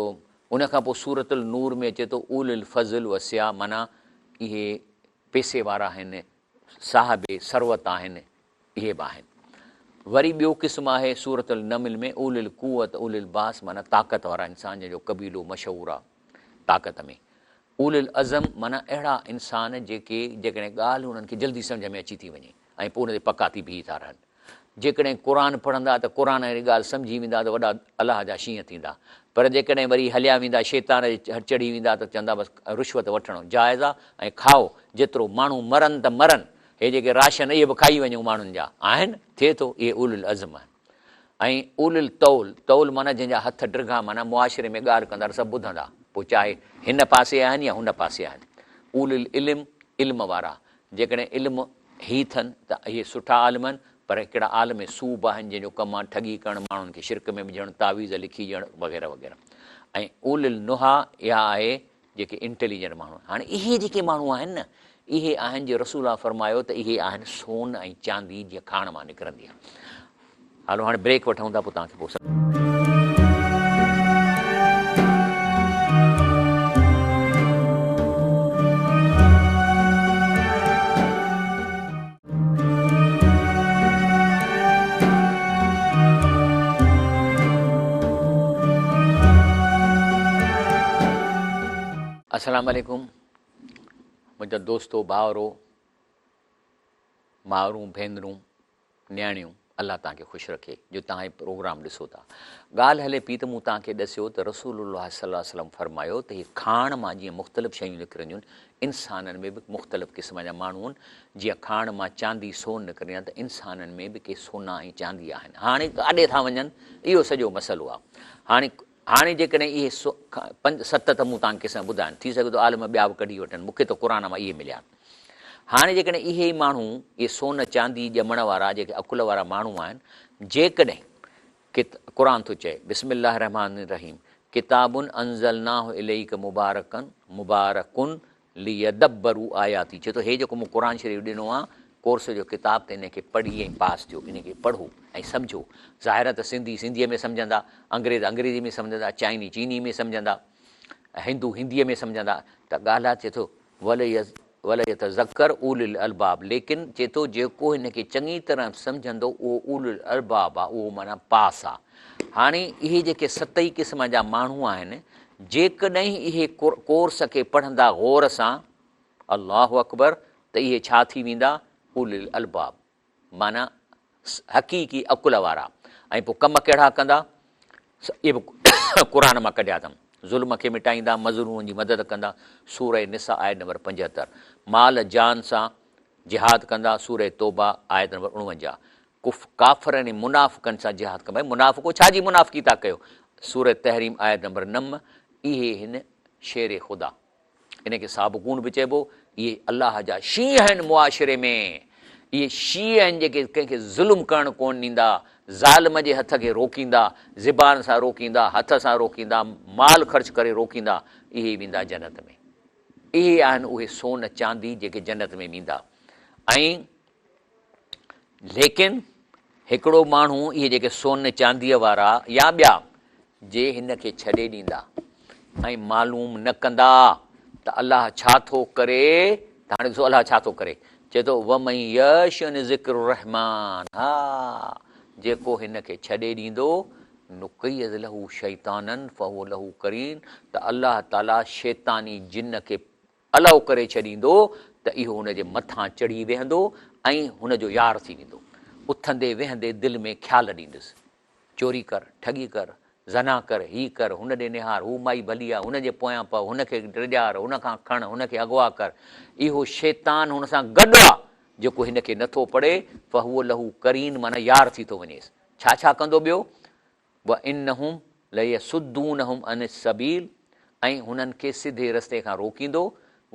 ان کان پوء سورت النور ۾ اچي ٿو اول الفضل وسيا معنيٰ اهي پيسي وارا آهن صاحب ثروت آهن اهي به آهن. وري ٻيو قسم آهي سورة النمل ۾ اولي القوة اولي الباس معنيٰ طاقت وارا انسان جنهن جو قبيلو مشهور آهي طاقت ۾. اولي العزم معنيٰ اهڙا انسان جيڪي جيڪڏهن ڳالهه انهن کي جلدي سمجهه ۾ اچي ٿي وڃي ۽ پوء ان تي پڪا ٿي بيهي ٿا رهن. جيڪڏهن قرآن پڙهندا ته قرآن واري ڳالهه سمجهي ويندا ته وڏا الله جا شينهن ٿيندا پر جيڪڏهن وري هليا ويندا شيطان جي چڙهي ويندا ته چوندا بس رشوت وٺڻ جائز آهي ۽ کائو جيترو ماڻهو مرن ته مرن هي جيڪي راشن اهي به کائي وڃون ماڻهن جا آهن ٿئي ٿو اهي اولي العزم آهن ۽ اولي الطول طول معنيٰ جنهن جا هٿ ڊگها معنيٰ معاشري ۾ ڳالهه ڪندا ته سڀ ٻڌندا پوء چاهي هن پاسي آهن يا هن پاسي آهن اولي العلم علم وارا جيڪڏهن علم هي اٿن ته اهي سٺا عالم آهن پر هڪڙا عالم سوء به آهن جنهن جو ڪم آهي ٺڳي ڪرڻ ماڻهن کي شرڪ ۾ وجهڻ تعويذ لکي ڏيڻ وغيره وغيره ۽ اولي النهيٰ اها آهي جيڪي انٽيليجنٽ ماڻهو آهن. هاڻي اهي جيڪي ماڻهو آهن نه، اهي آهن جي رسول الله فرمايو ته اهي آهن سون ۽ چاندي جيئن کاڻ مان نڪرندي آهي. هلو هاڻي بريڪ وٺون ٿا پوء توهان کي پوء. السلام عليڪم منهنجا دوستو ڀائرو مائرون ڀينرون نياڻيون الله توهان کي خوش رکي جو توهان هي پروگرام ڏسو ٿا. ڳالهه هلي پئي ته مون توهان کي ڏسيو ته رسول الله صلي الله عليه وسلم فرمايو ته هي کاڻ مان جيئن مختلف شيون نڪرنديون انسانن ۾ به مختلف قسم جا ماڻهو آهن جيئن کاڻ مان چاندي سون نڪرندي آهي ته انسانن ۾ به ڪي سونا ۽ چاندي آهن هاڻي ڪاڏي ٿا وڃن اهو سڄو مسئلو آهي هاڻي هاڻي جيڪڏهن اهي پنج ست ته مون توهان کي قسم ٻڌايا آهن ٿي سگهي ٿو عالم ٻيا به ڪڍي وٺن مون کي ته قرآن مان اهي مليا آهن هاڻي جيڪڏهن اهي ئي ماڻهو، اهي سون چاندي ڄمڻ وارا جيڪي عقل وارا ماڻهو آهن، جيڪڏهن ڪت قرآن ٿو چئي، بسم الله الرحمٰن الرحيم، ڪتاب انزلناه اليک مبارڪ مبارڪ ليدبروا آياته چئي ٿو هي جيڪو مون قرآن شريف ڏنو آ ڪورس جو ڪتاب ته ان کي پڙهي ۽ پاس ٿيو ان کي پڙهو ۽ سمجهو ظاهر آ ته سنڌي سنڌيء ۾ سمجهندا انگريز انگريزي ۾ سمجهندا چائني چيني ۾ سمجهندا هندو هنديء ۾ سمجهندا ته ڳالهه آ چئي ٿو وليتذڪر اولو الالباب ليڪن چئي ٿو جيڪو هن کي چڱي طرح سمجهندو اهو اولو الالباب آ اهو معنيٰ پاس آ. هاڻي اهي جيڪي ست ئي قسم جا ماڻهو آهن جيڪڏهن اهي ڪورس کي پڙهندا غور سان الله اڪبر ته اهي ڇا ٿي ويندا اولو الالباب. معنيٰ حقيقي عقل وارا ۽ پوء ڪم ڪهڙا ڪندا؟ اهي به قرآن مان ڪڍيا اٿم، ظلم کي مٽائيندا، مظلومن جي مدد ڪندا، سورة نساء آيت نمبر 75، مال جان سان جهاد ڪندا، سورة توبه آيت نمبر 49، ڪافرن ۽ منافقن سان جهاد ڪندا، ڀائي منافقو ڇا جي منافقي ٿا ڪيو، سورة تحريم آيت نمبر 9، اهي هن شير خدا. ان کي سابقون به چئبو، اهي الله جا شينهن آهن معاشري ۾، اهي شينهن آهن جيڪي ڪنهن کي ظلم ڪرڻ ڪونه ڏيندا، ظالم جي هٿ کي روڪيندا، زبان سان روڪيندا، هٿ سان روڪيندا، مال خرچ ڪري روڪيندا، اهي ئي ويندا جنت ۾. اهي آهن اهي سون چاندي جيڪي جنت ۾ ويندا ۽ ليڪن هڪڙو ماڻهو اهي جيڪي سون چانديء وارا يا ٻيا جي هن کي ڇڏي ڏيندا ۽ معلوم نه ڪندا ته الله ڇا ٿو ڪري ته هاڻي ڏسو الله ڇا ٿو ڪري چئي ٿو ومن يعش عن ذڪر الرحمان ها جيڪو هن کي ڇڏي ڏيندو نقيض له شيطانا فهو له قرين ته الله تعالي شيطاني جن کي الئو ڪري ڇڏيندو ته اهو هن جي مٿان چڙهي ويهندو ۽ هن جو يار ٿي ويندو. اٿندي ويهندي دل ۾ خيال ڏيندس. چوري ڪر، ٺڳي ڪر، زنا ڪر، هي ڪر، هن ڏي نهار، هو مائي ڀلي آ، هن جي پويان پئو، هن کي ڊيڄار، هن کان کڻ، هن کي اغوا ڪر. اهو شيطان هن سان گڏ آ، جيڪو هن کي نٿو پڙهي، فهو له قرين معنيٰ يار ٿي ٿو وڃيس. ڇا ڇا ڪندو ٻيو؟ وانهم ليصدونهم عن السبيل ۽ هنن کي سڌي رستي کان روڪيندو،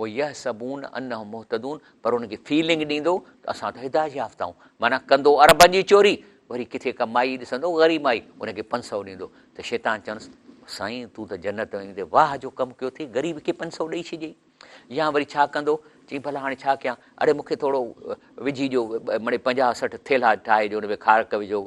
ويحسبون انهم مهتدون پر انهن کي فيلنگ ڏيندو ته اسان ته هدايت يافته آهيون، معنيٰ ڪندو عربن جي چوري، وري ڪٿي ڪا مائي ڏسندو غريب مائي ان کي 500 ڏيندو ته شيطان چوندس سائين تون ته جنت ۾ ويندين واهه جو ڪم ڪيو اٿئي غريب کي 500 ڏئي ڇڏيئي. يا وري ڇا ڪندو؟ چيائين، ڀلا هاڻي ڇا ڪيان؟ اڙي مون کي ٿورو وجهي ڏيو، مڙئي پنجاهه 60 ٿيلها ٺاهي ڏيو، ان ۾ کارڪ وجهو،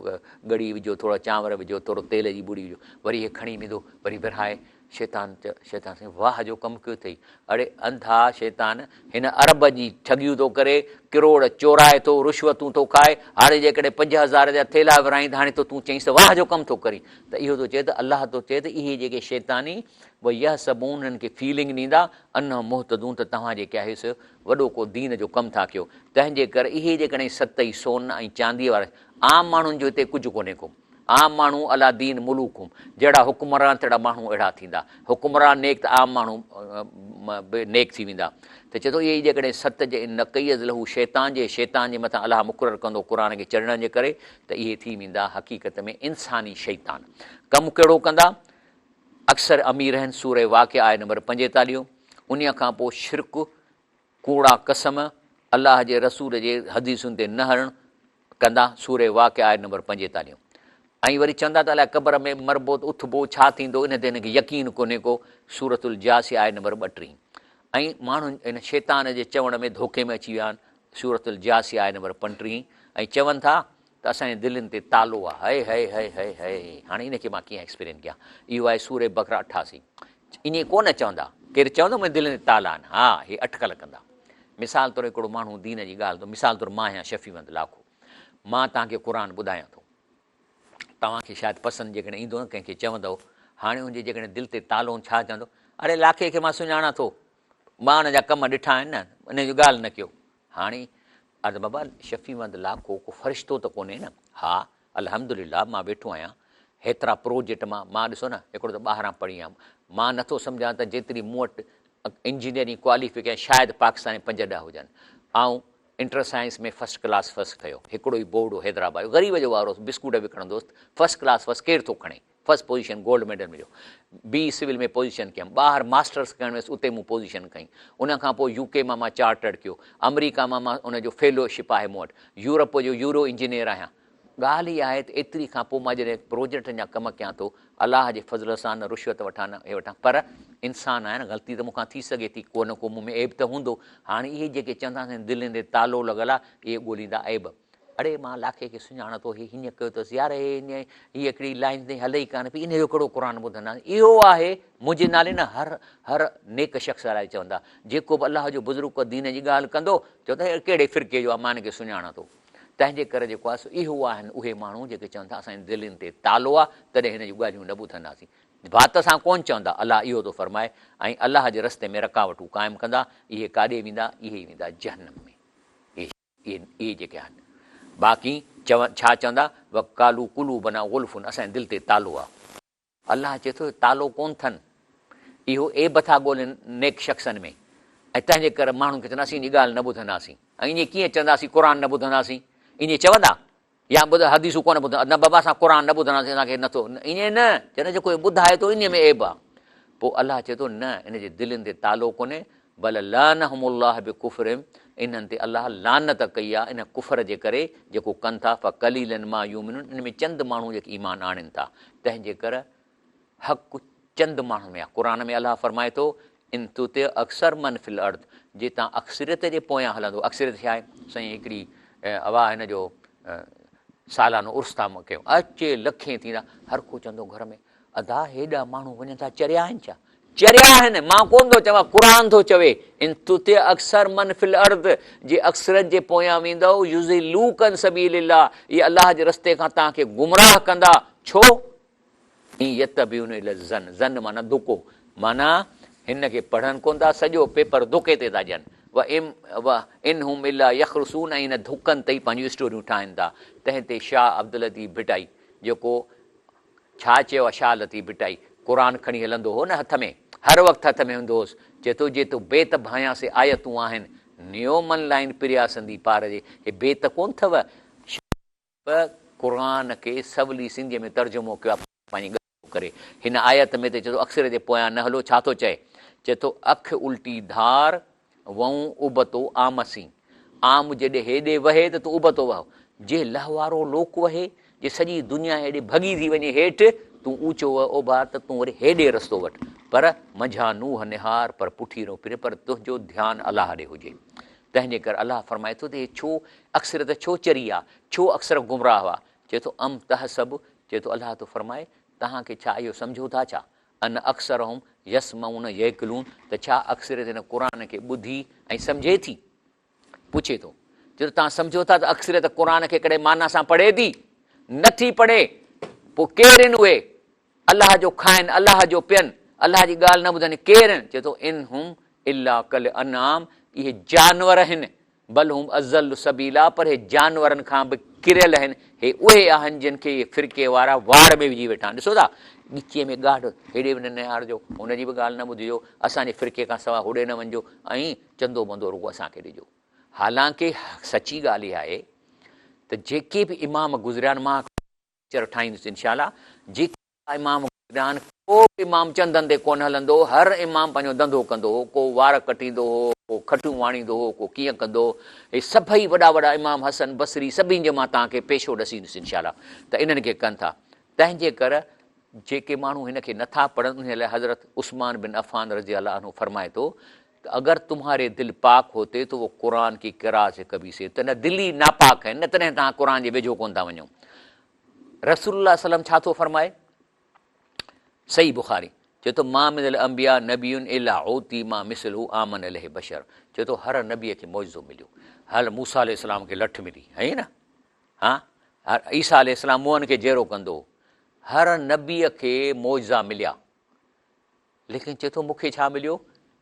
ڳڙي وجهو، ٿورا چانور وجهو، ٿورو تيل جي ٻڙي وجهو. وري هي کڻي ويندو، وري ورهائي. شيطان چيو، شيطان سائين واهه جو ڪم ڪيو اٿئي. اڙي انڌا شيطان، هن عرب جي ٺڳيون ٿو ڪري، ڪروڙ چورائي ٿو، رشوتون ٿو کائي، هاڻي جيڪڏهن 5000 جا ٿيلها ورهائين ته هاڻي ٿو تون چئينس ته واهه جو ڪم ٿو ڪرين. ته اهو ٿو چئي ته الله ٿو چئي ته اهي جيڪي شيطاني ويحسبون انهن کي فيلنگ ڏيندا انهم مهتدون ته توهان جيڪي آهيو سو وڏو ڪو دين جو ڪم ٿا ڪيو تنهن جي ڪري اهي جيڪڏهن ست ئي سون ۽ چانديء وارا عام ماڻهن جو هتي ڪجهه ڪونهي ڪو عام ماڻهو علا دين ملوڪهم جهڙا حڪمران تهڙا ماڻهو اهڙا ٿيندا حڪمران نيڪ ته عام ماڻهو به نيڪ ٿي ويندا ته چئي ٿو اهي ئي جيڪڏهن ست جي نقيض له شيطان جي شيطان جي مٿان الله مقرر ڪندو قرآن کي چڙهڻ جي ڪري ته اهي ٿي ويندا حقيقت ۾ انساني شيطان ڪم ڪهڙو ڪندا اڪثر امير آهن سوره واقعه آيت نمبر 45 انهيء کان پوء شرڪ، ڪوڙا قسم، الله جي رسول جي حديثن تي نه هلڻ ڪندا سوره واقعه آيت نمبر 45 ۽ وري چوندا ته الائي قبر ۾ مربو ته اٿبو ڇا ٿيندو ان تي هن کي يقين ڪونهي ڪو سورة الجاثيه آيت نمبر 32 ۽ ماڻهن ان شيطان جي چوڻ ۾ ڌوڪي ۾ اچي ويا آهن سورة الجاثيه آيت نمبر 35 ۽ چون ٿا ته اسان جي دلين تي تالو آ هئي هئي هئي هئي هئي هاڻي ان کي مان ڪيئن ايڪسپلين ڪيان اهو آهي سوره بقره 88 ائين ڪو نه چوندا ڪير چوندو منهنجي دلين تي تالا آهن ها هي اٽڪل ڪندا مثال طور هڪڙو ماڻهو دين جي ڳالهه ٿو مثال طور مان آهيان شفيع محمد لاکو مان توهان کي قرآن ٻڌايان ٿو توهان کي شايد پسند جيڪڏهن ايندو نه ڪنهن کي چوندو هاڻي ان جي جيڪڏهن دل تي تالو ڇا چوندو اڙي لاکي کي مان سڃاڻان ٿو مان ان جا ڪم ڏٺا آهن نه ان جي ڳالهه نه ڪيو هاڻي اري بابا شفيع محمد لاکو ڪو فرشتو ته ڪونهي نه؟ ها الحمدلله مان ويٺو آهيان هيترا پروجيڪٽ مان مان ڏسو نه هڪڙو ته ٻاهران پڙهي آيم مان نٿو سمجهان ته جيتري مون وٽ انجنيئرنگ ڪواليفڪيشن شايد پاڪستان ۾ پنج ڏهه هجن آئون inter science ۾ first class first کنيو هڪڙو ئي بورڊ هو حيدرآباد جو غريب جو وارو بسڪوٽ وڪڻندو هوس فرسٽ ڪلاس فرسٽ ڪير ٿو کڻي فرسٽ پوزيشن گولڊ ميڊل مليو بي سول ۾ پوزيشن ڪيم ٻاهر ماسٽرس ڪرڻ ويس اتي مون پوزيشن کنئي ان کان پوء يو ڪي مان مان چارٽرڊ ڪيو آمريڪا مان مان ان جو فيلو شپ آهي مون وٽ يورپ جو يورو انجنيئر آهيان ڳالهه اها آهي ته ايتري کان پوء مان جڏهن پروجيڪٽن جا ڪم ڪيان ٿو، الله جي فضل سان نه رشوت وٺان نه هي وٺان پر انسان آهيان نه غلطي ته مون کان ٿي سگهي ٿي ڪو نه ڪو مون ۾ عيب ته هوندو. هاڻي اهي جيڪي چوندا آهن دلين تي تالو لڳل آهي اهي ڳوليندا عيب. اڙي مان لاکي کي سڃاڻان ٿو هي هيئن ڪيو اٿس يار هي هيئن هي هڪڙي لائين تي هلي ئي ڪانه پئي ان جو ڪهڙو قرآن ٻڌنداسين اهو آهي منهنجي نالي نه هر هر نيڪ شخص لاء چوندا جيڪو به الله جو بزرگ ڪو دين جي ڳالهه ڪندو چوندا هي ڪهڙي فرقي جو آهي مان هن کي سڃاڻان ٿو تنهن جي ڪري جيڪو آهي سو اهو آهن اهي ماڻهو جيڪي چون ٿا اسان جي دلين تي تالو آهي تڏهن هن جون ڳالهيون نه ٻڌنداسين وات سان ڪونه چوندا الله اهو ٿو فرمائي ۽ الله جي رستي ۾ رڪاوٽون قائم ڪندا اهي ڪاڏي ويندا اهي ويندا جهنم ۾ اهي اهي جيڪي آهن باقي چون ڇا چوندا وقالو قلوبنا غلف اسان جي دل تي تالو آهي الله چئي ٿو تالو ڪونه ٿن، اهو عيب ٿا ڳولين نيڪ شخصن ۾ ۽ تنهن جي ڪري ماڻهن کي چوندا اسين ان جي ڳالهه نه ٻڌنداسين ۽ ائين ڪيئن چوندا اسين قرآن نه ٻڌنداسين ائين چوندا يا ٻڌ حديثون ڪونه ٻڌندا نه بابا اسان قرآن نه ٻڌنداسين اسان کي نٿو ائين نه چوندا جيڪو ٻڌائي ٿو ان ۾ عيب آ پوء الله چئي ٿو نه ان جي دلين تي تالو ڪونهي بل لعنهم الله بڪفرهم انهن تي الله لعنت ڪئي آهي ان ڪفر جي ڪري جيڪو ڪن ٿا فقليلا ما يؤمنون ان ۾ چند ماڻهو جيڪي ايمان آڻين ٿا تنهن جي ڪر حق چند ماڻهن ۾ آهي قرآن ۾ الله فرمائي ٿو ان تطع اڪثر من في الارض جي تان اڪثريت جي پويان هلندو اڪثريت ڇا آهي سائين هڪڙي اوا هن جو سالانو عرس ٿا ڪيون اچي لکين ٿيندا هر ڪو چوندو گهر ۾ ادا هيڏا ماڻهو وڃن ٿا چريا آهن ڇا؟ چريا آهن مان ڪونه ٿو چوان قرآن ٿو چوي ان تطع اڪثر من في الارض جي اڪثريت جي پويان ويندؤ يضلوک عن سبيل الله اهي الله جي رستي کان توهان کي گمراهه ڪندا ڇو؟ ان يتبعون الا الظن ظن معنيٰ ڌڪو معنيٰ هن کي پڙهن ڪونه ٿا سڄو پيپر ڌڪي تي ٿا ڏين وان هم الا يخرصون ۽ ان ڌڪن تي ئي پنهنجون اسٽوريون ٺاهن ٿا تنهن تي شاهه عبداللطيف ڀٽائي جيڪو ڇا چيو آ شاهه لطيف ڀٽائي قرآن کڻي هلندو هو نه هٿ ۾ هر وقت هٿ ۾ هوندو هوس چئي ٿو جي تو بيت ڀانيان سي آيتون آهن نيو من لائين پريا سندي پار جي هي بيت ڪون ٿو شاهه قرآن کي سولي سنڌي ۾ ترجمو ڪيو آ پنهنجي ڳالهه ڪري هن آيت ۾ ته چئي ٿو اڪثر جي پويان نه هلو ڇا ٿو چئي چئي ٿو اک الٽي ڌار وئون ابتو عام سين. عام جيڏي هيڏي وهي ته تون ابتو وهه. جي لهوارو لوڪ وهي، جي سڄي دنيا هيڏي ڀڳي ٿي وڃي هيٺ، تون اوچو وهه اوڀار ته تون وري هيڏي رستو وٺ. پر منجهان نوح نهار، پر پٺيرو ڦر، پر تنهنجو ڌيان الله ڏي هجي. تنهن جي ڪري الله فرمائي ٿو ته هي ڇو اڪثريت ڇو چري آ، ڇو اڪثر گمراهه آ؟ چئي ٿو ام تحسب، چئي ٿو الله ٿو فرمائي، توهان کي ڇا اهو سمجهو ٿا ڇا؟ ان اڪثرهم يسمعون يعقلون ته ڇا اڪثريت هن قرآن کي ٻڌي ۽ سمجهي ٿي؟ پڇي ٿو. چي ٿو توهان سمجهو ٿا ته اڪثريت قرآن کي ڪڏهن معنيٰ سان پڙهي ٿي؟ نه ٿي پڙهي. پوء ڪير آهن اهي؟ الله جو کائن، الله جو پين، الله جي ڳالهه نه ٻڌن، ڪير آهن؟ چي ٿو ان هم الا ڪالانعام اهي جانور آهن بل هم اضل سبيلا پر اهي جانورن کان به ڪريل آهن، هي اهي آهن جن کي اهي فرقي وارا واڙ ۾ وجهي ويٺا آهن، ڏسو ٿا ڳچيء ۾ ڳاڍ، هيڏي به نه نهارجو، هن جي به ڳالهه نه ٻڌجو، اسان جي فرقي کان سواء هوڏي نه وڃجو ۽ چندو بندو رڳو اسان کي ڏجو. حالانڪه سچي ڳالهه اها آهي ته جيڪي به امام گذريا آهن مان پڪچر ٺاهيندس انشاء الله جيڪي امام گذريا آهن ڪو به امام چندن تي ڪونه هلندو هو هر امام پنهنجو ڌنڌو ڪندو هو ڪو وار ڪٽيندو هو ڪو کٽيون واڻيندو هو ڪو ڪيئن ڪندو هو هي سڀئي وڏا وڏا امام حسن بصري سڀني جو مان توهان کي پيشو ڏسيندس انشاء الله ته انهن کي ڪن ٿا تنهن جي ڪر جيڪي ماڻهو هن کي نٿا پڙهن انهي لاء حضرت عثمان بن عفان رضي الله عنه فرمائي ٿو ته اگر تمهاري دل پاڪ هوتي تو وہ قرآن ڪي قرائت سي ڪبي سي ته نه دل ئي ناپاڪ آهن نه تڏهن توهان قرآن جي ويجهو ڪونه ٿا وڃو رسول الله صلي الله عليه وسلم ڇا ٿو فرمائي؟ صحيح بخاري چئي ٿو ما من الانبياء نبي الا عوتي ما مثله آمن له بشر چئي ٿو هر نبي کي معجزو مليو هر موسيٰ عليه السلام کي لٺ ملي هي نه ها هر عيسيٰ عليه السلام موهن کي جيرو ڪندو هر نبي کي معجزا مليا ليڪن چئي ٿو مون کي ڇا مليو؟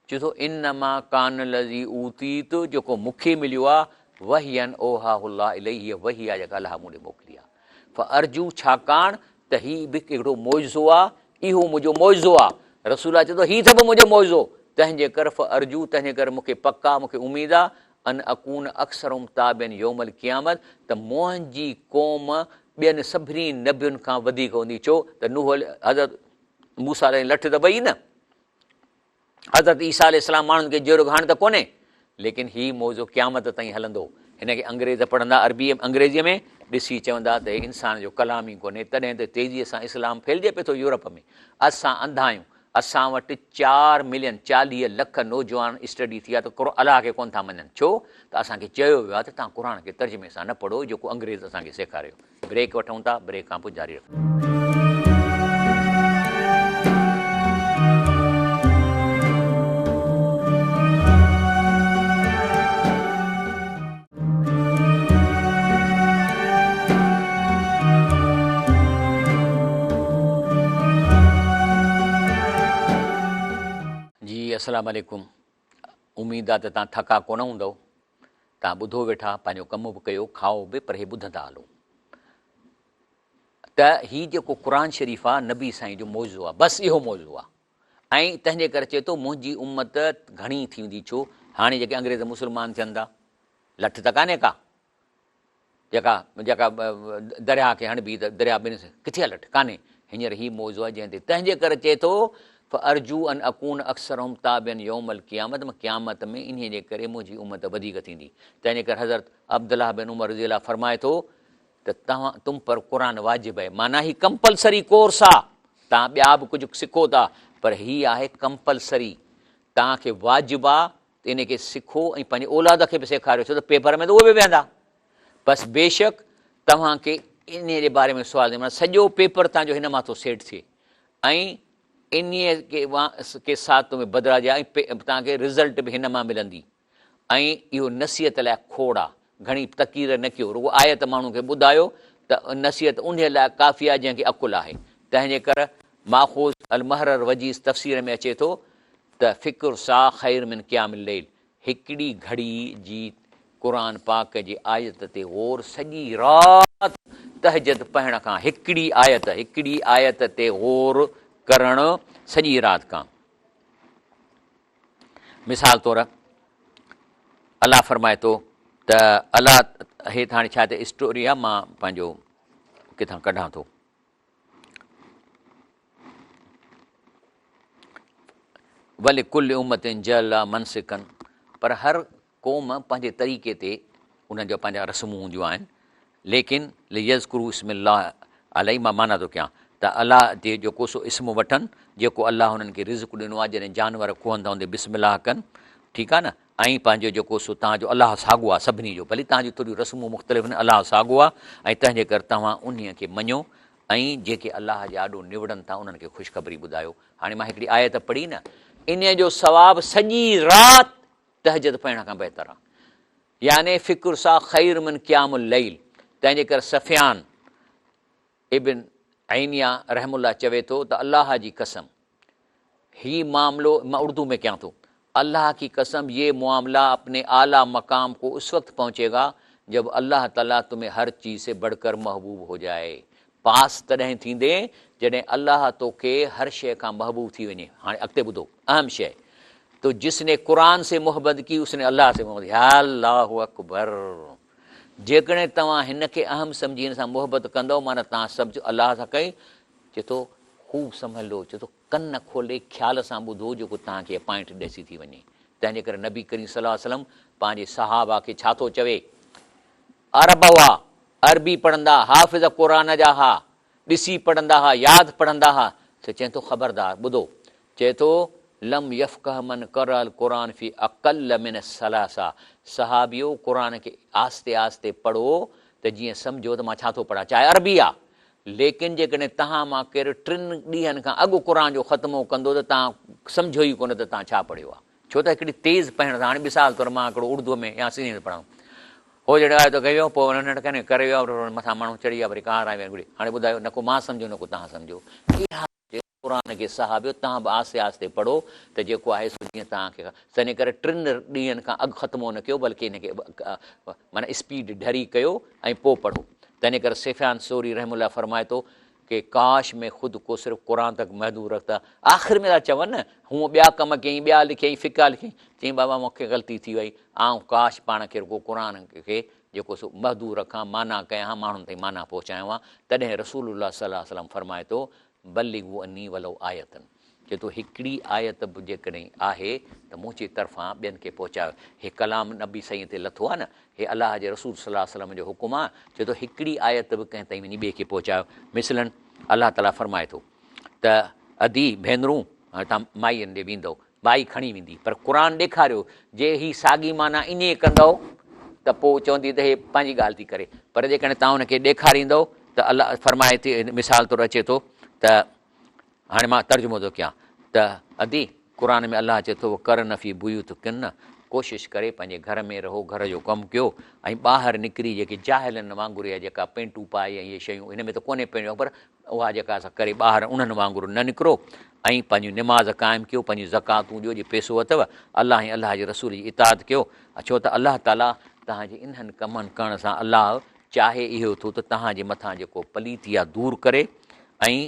چئي ٿو انما ڪان الذي اوتيت جيڪو مون کي مليو آهي وحيا اوحاه الله الي هيء وحي آهي جيڪا الله مون ڏي موڪلي آهي فارجو ڇاڪاڻ ته هي به هڪڙو معجزو آهي اهو منهنجو معجزو آهي رسول الله چئي ٿو هي ته به منهنجو معجزو تنهن جي ڪر فارجو تنهن جي ڪر مون کي پڪ آهي مون کي اميد آهي ان اڪون اڪثرهم تابعا يوم القيامت ته منهنجي قوم ٻين سڀني نبين کان وڌيڪ هوندي ڇو ته نوح حضرت موسيٰ عليه لٺ ته وئي نه، حضرت عيسيٰ عليه السلام ماڻهن کي جيئرو هاڻ ته ڪونهي، ليڪن هي موضوع قيامت تائين هلندو. هن کي انگريز پڙهندا عربيء انگريزيء ۾ ڏسي چوندا ته هي انسان جو ڪلام ئي ڪونهي، تڏهن ته تيزيء سان اسلام ڦهلجي پيو ٿو يورپ ۾. اسان انڌا آهيون. اسان وٽ چار ملين، 40 لک، نوجوان اسٽڊي ٿي آ ته الله کي ڪونه ٿا مڃن. ڇو ته اسان کي چيو ويو آ ته توهان قرآن کي ترجمي سان نه پڙهو جيڪو انگريز اسان کي سيکاريو. بريڪ وٺون ٿا، بريڪ کان پوء جاري رکنداسين. جي السلام عليڪم اميد آ ته تان ٿڪا ڪونه هوندؤ تان ٻڌو ويٺا پنهنجو ڪم به ڪيو کائو به پر هي ٻڌندا هلو ته هي جيڪو قرآن شريف آ نبي سائين جو معجزو آ بس اهو معجزو آ ۽ تنهنجي ڪري چئي ٿو منهنجي امت گهڻي ٿيندي ڇو هاڻي جيڪي انگريز مسلمان ٿين ٿا لٺ ته ڪانهي ڪا جيڪا جيڪا درياهه کي هڻبي ته درياهه ٻن ڪٿي آهي لٺ ڪانهي هينئر هي موضوع آهي جنهن تي تنهن جي ڪري چئي ٿو فارجو ان اڪون اڪثرهم تابعا يوم القيامت قيامت ۾ انهي جي ڪري منهنجي امت وڌيڪ ٿيندي تنهن جي ڪري حضرت عبدالله بن عمر رضي الله فرمائي ٿو ته توهان تم پر قرآن واجب آهي معنيٰ هي ڪمپلسري ڪورس آ توهان ٻيا به ڪجهه سکو ٿا پر هي آهي ڪمپلسري توهان کي واجب آ ته ان کي سکو ۽ پنهنجي اولاد کي به سيکاريو ڇو ته پيپر ۾ ته اهي به ويهندا بس بيشڪ توهان کي انهي جي باري ۾ سوال معنيٰ سڄو پيپر توهان جو هن مان ٿو سيٽ ٿئي ۽ انهي کي ڪي ساتو ۾ بدلا جا ۽ توهان کي رزلٽ به هن مان ملندي ۽ اهو نصيحت لاء کوڙ آ گهڻي تقرير نه ڪيو رڳو آيت ماڻهو کي ٻڌايو ته نصيحت انهي لاء ڪافي آ جنهن کي عقل آهي تنهن جي ڪر ماخوذ المحرر وجيز تفسير ۾ اچي ٿو ته فڪر ساعه خير من قيام الليل، هڪڙي گهڙي جي قرآن پاڪ جي آيت تي غور سڄي رات تهجد پڙهڻ کان هڪڙي آيت هڪڙي آيت تي غور ڪرڻ سڄي رات کان. مثال طور الله فرمائي ٿو ته الله هي ته هاڻي ڇا ته اسٽوري آ مان پنهنجو ڪٿان ڪڍان ٿو. ولڪل امة جعلنا منسڪا پر هر قوم پنهنجي طريقي تي انهن جا پنهنجا رسمون هونديون آهن ليڪن ليذڪروا اسم الله عليه مان معنيٰ ٿو ڪيان ته الله جي جيڪو سو اسم وٺن جيڪو الله انهن کي رزق ڏنو آهي جڏهن جانور ڪهن ٿا ان تي بسم الله ڪن ٺيڪ آهي نه ۽ پنهنجو جيڪو سو توهان جو الله ساڳو آهي سڀني جو ڀلي توهان جون ٿوريون رسمون مختلف آهن الله ساڳو آهي ۽ تنهن جي ڪري توهان انهي کي مڃو ۽ جيڪي الله جي آڏو نوڙن ٿا انهن کي خوشخبري ٻڌايو. هاڻي مان هڪڙي آيت پڙهي نه، انهيء جو ثواب سڄي رات تهجد پڙهڻ کان بهتر آهي. يعني فڪر سا خير من قيام الليل. تنهن جي ڪري سفيان ابن عينيه رحمه الله چوي ٿو ته الله جي قسم هي معاملو مان اردو ۾ ڪيان ٿو الله ڪي قسم يه معامله اپني اعليٰ مقام ڪو اس وقت پهچي گا جب الله تعاليٰ تمهين هر چيز سي بڙھ ڪر محبوب هو جائي پاس تڏهن ٿيندين جڏهن الله توکي هر شيء کان محبوب ٿي وڃي هاڻي اڳتي ٻڌو اهم شيء تو جس ني قرآن سي محبت ڪي اس ني الله سي محبت يا الله اڪبر جيڪڏهن توهان هن کي اهم سمجهي هن سان محبت ڪندؤ معنيٰ توهان سڀ الله سان ڪئي چي ٿو خوب سنڀلو چي ٿو ڪن کولي خيال سان ٻڌو جيڪو توهان کي اپائنٽ ڏسي ٿي وڃي. تنهن جي ڪري نبي ڪريم صلي الله عليه وسلم پنهنجي صحابه کي ڇا ٿو چوي؟ عرب هئا، عربي پڙهندا، حافظ قرآن جا ها، ڏسي پڙهندا ها، ياد پڙهندا ها، ته چئين ٿو خبردار ٻڌو، چئي ٿو لم يفقه من قرأ القرآن في اقل من الثلاثه صحابيو قرآن کي آهستي آهستي پڙهو ته جيئن سمجهو ته مان ڇا ٿو پڙهان، چاهي عربي آ، ليڪن جيڪڏهن توهان مان ڪير ٽن ڏينهن کان اڳ قرآن جو ختمو ڪندو ته توهان سمجهو ئي ڪونه ته توهان ڇا پڙهيو آهي. ڇو ته هڪڙي تيز پڙهڻ سان هاڻي مثال طور مان هڪڙو اردوء ۾ يا سنڌيء ۾ پڙهان هو جڏهن آيو ته ڪيو پوء انهن وٽ ڪنهن ڪري ويو آهي مٿان ماڻهو چڙهي ويا وري ڪار آئي وئي هاڻي ٻڌايو نه ڪو مان سمجهيو نه ڪو توهان سمجهيو. اها قرآن کي صحابيو توهان به آهستي آهستي پڙهو ته جيڪو آهي سو جيئن توهان کي تنهن ڪري ٽن ڏينهن کان اڳ ختمو نه ڪيو بلڪه ان کي معنيٰ اسپيڊ ڍري ڪيو ۽ پوء پڙهو تنهن ڪري سفيان ثوري رحمه الله فرمائي ٿو ڪي ڪاش مين خود ڪو صرف قرآن تڪ محدود رکتا آخر ۾ ٿا چون نه هونء ٻيا ڪم ڪيائين ٻيا لکيائين فقه لکيائين چيائين بابا مون کي غلطي ٿي وئي آئون ڪاش پاڻ کي رڳو قرآن کي جيڪو سو محدود رکان معنيٰ ڪيان ها ماڻهن تائين معنيٰ پهچايان ها تڏهن رسول الله صلي الله عليه وسلم فرمائي ٿو بلغوا عني ولو آية. چئي ٿو هڪڙي آيت به جيڪڏهن آهي ته منهنجي طرفان ٻين کي پهچايو. هي ڪلام نبي سائين تي لٿو آهي نه، هي الله جي رسول صلي الله عليه وسلم جو حڪم آهي، چئي ٿو هڪڙي آيت به ڪنهن تائين وڃي ٻئي کي پهچايو. مثلاً الله تعاليٰ فرمائي ٿو ته ادي ڀينرون هاڻي توهان مائين ڏي ويندؤ، مائي کڻي ويندي، پر قرآن ڏيکاريو جي هي ساڳي معنيٰ ائين ڪندؤ ته پوء چوندي ته هي پنهنجي ڳالهه ٿي ڪري، پر جيڪڏهن توهان ان کي ڏيکاريندؤ ته الله فرمائي ٿي مثال طور اچي ٿو ته هاڻي مان ترجمو ٿو ڪيان ته ادي قرآن ۾ الله چئي ٿو وقرن في بيوتڪن ڪوشش ڪري پنهنجي گهر ۾ رهو گهر جو ڪم ڪيو ۽ ٻاهر نڪري جيڪي جاهلن وانگر يا جيڪا پينٽون پائي ۽ اهي شيون هن ۾ ته ڪونهي پينٽون پر اها جيڪا سا ڪري ٻاهر انهن وانگر نه نڪرو ۽ پنهنجي نماز قائم ڪيو پنهنجون زڪواتون ڏيو جي پيسو اٿو الله ۽ الله جي رسول جي اطاعت ڪيو ڇو ته الله تعالي توهان جي انهن ڪمن ڪرڻ سان الله چاهي اهو ٿو ته توهان جي مٿان جيڪو پليتي آهي دور ڪري ۽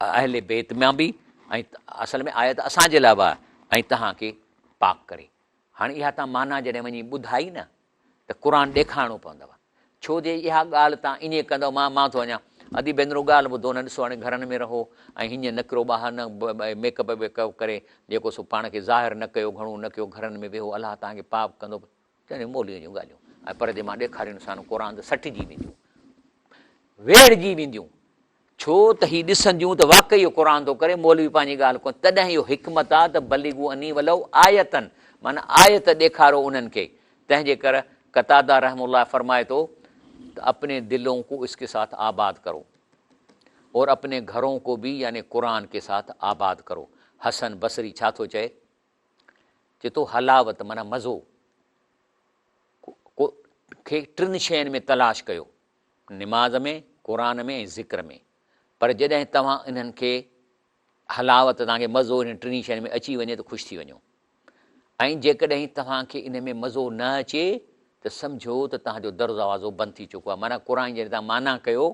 اهل بيت مان به ۽ اصل ۾ آيت اسان جي لاء به آهي ۽ توهان کي پاڪ ڪري. هاڻي اها توهان معنيٰ جڏهن وڃي ٻڌائي نه ته قرآن ڏيکارڻو پوندو. ڇو جي اها ڳالهه توهان ائين ڪندؤ مان مان ٿو وڃان ادي ڀينرو ڳالهه ٻڌو نه ڏسو هاڻي گهرن ۾ رهو ۽ هيئن نڪرو ٻاهر نه ميڪ اپ ويڪ اپ ڪري جيڪو سو پاڻ کي ظاهر نه ڪيو گهڻو نه ڪيو گهرن ۾ ويهو الله توهان کي پاڪ ڪندو. چوندي مولويء جون ڳالهيون ۽ پر جي مان ڏيکارينسان قرآن ته سٽجي وينديون ويڙهجي وينديون. ڇو ته هي ڏسنديون ته واقعي اهو قرآن ٿو ڪري، مولوي پنهنجي ڳالهه ڪونه، تڏهن اهو حڪمت آ ته بلغوا عني ولو آية معنيٰ آيت ڏيکارو انهن کي، تنهن جي ڪر قتاده رحمه الله فرمائي ٿو ته اپني دلون کو اس ڪي ساٿ آباد ڪرو اور اپني گهرون کو به يعني قرآن ڪي ساٿ آباد ڪرو. حسن بصري ڇا ٿو چئي؟ چئي ٿو حلاوت معنيٰ مزو کي ٽن شين ۾ تلاش ڪيو، نماز ۾، قرآن ۾ ۽ ذڪر ۾، پر جڏهن توهان انهن کي حلاوت توهان کي مزو انهن ٽنهي شين ۾ اچي وڃي ته خوش ٿي وڃو ۽ جيڪڏهن توهان کي ان ۾ مزو نه اچي ته سمجهو ته توهان جو دروازو بند ٿي چڪو آهي معنيٰ قرآن جي جڏهن توهان معنيٰ ڪيو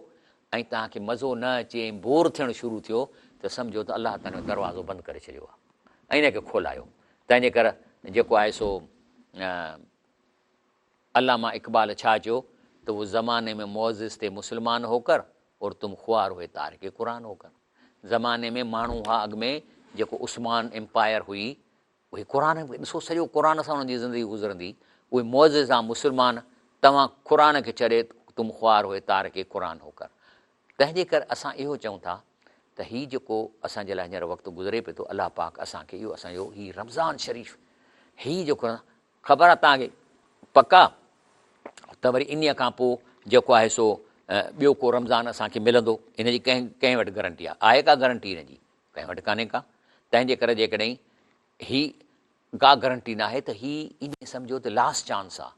۽ توهان کي مزو نه اچي ۽ بور ٿيڻ شروع ٿيو ته سمجهو ته الله توهان جو دروازو بند ڪري ڇڏيو آهي ۽ ان کي کولايو تنهن جي ڪري جيڪو آهي سو علامه اقبال ڇا چيو ته وہ زماني ۾ معزز تي مسلمان هوڪر اور تم خوار هئي تارڪ قرآن هوڪر زماني ۾ ماڻهو هئا اڳ ۾ جيڪو عثمان امپائر هئي اهي قرآن ڏسو سڄو قرآن سان انهن جي زندگي گذرندي اهي معزز ها مسلمان توهان قرآن کي ڇڏي تم خوار هئي تارڪ قرآن هوڪر تنهن جي ڪري اسان اهو چئون ٿا ته هي جيڪو اسان جي لاء هينئر وقت گذري پيو ٿو الله پاڪ اسان کي اهو اسان جو هي رمضان شريف هي جيڪو خبر آ توهان کي پڪ آ ته وري انهيء کان پوء جيڪو آهي سو ٻيو ڪو رمضان اسان کي ملندو ان جي ڪنهن ڪنهن وٽ گرنٽي آ آهي ڪا گرنٽي ان جي ڪنهن وٽ ڪانهي ڪا تنهن جي ڪري جيڪڏهن هي ڪا گرنٽي ناهي ته هي ائين سمجهو ته لاسٽ چانس آ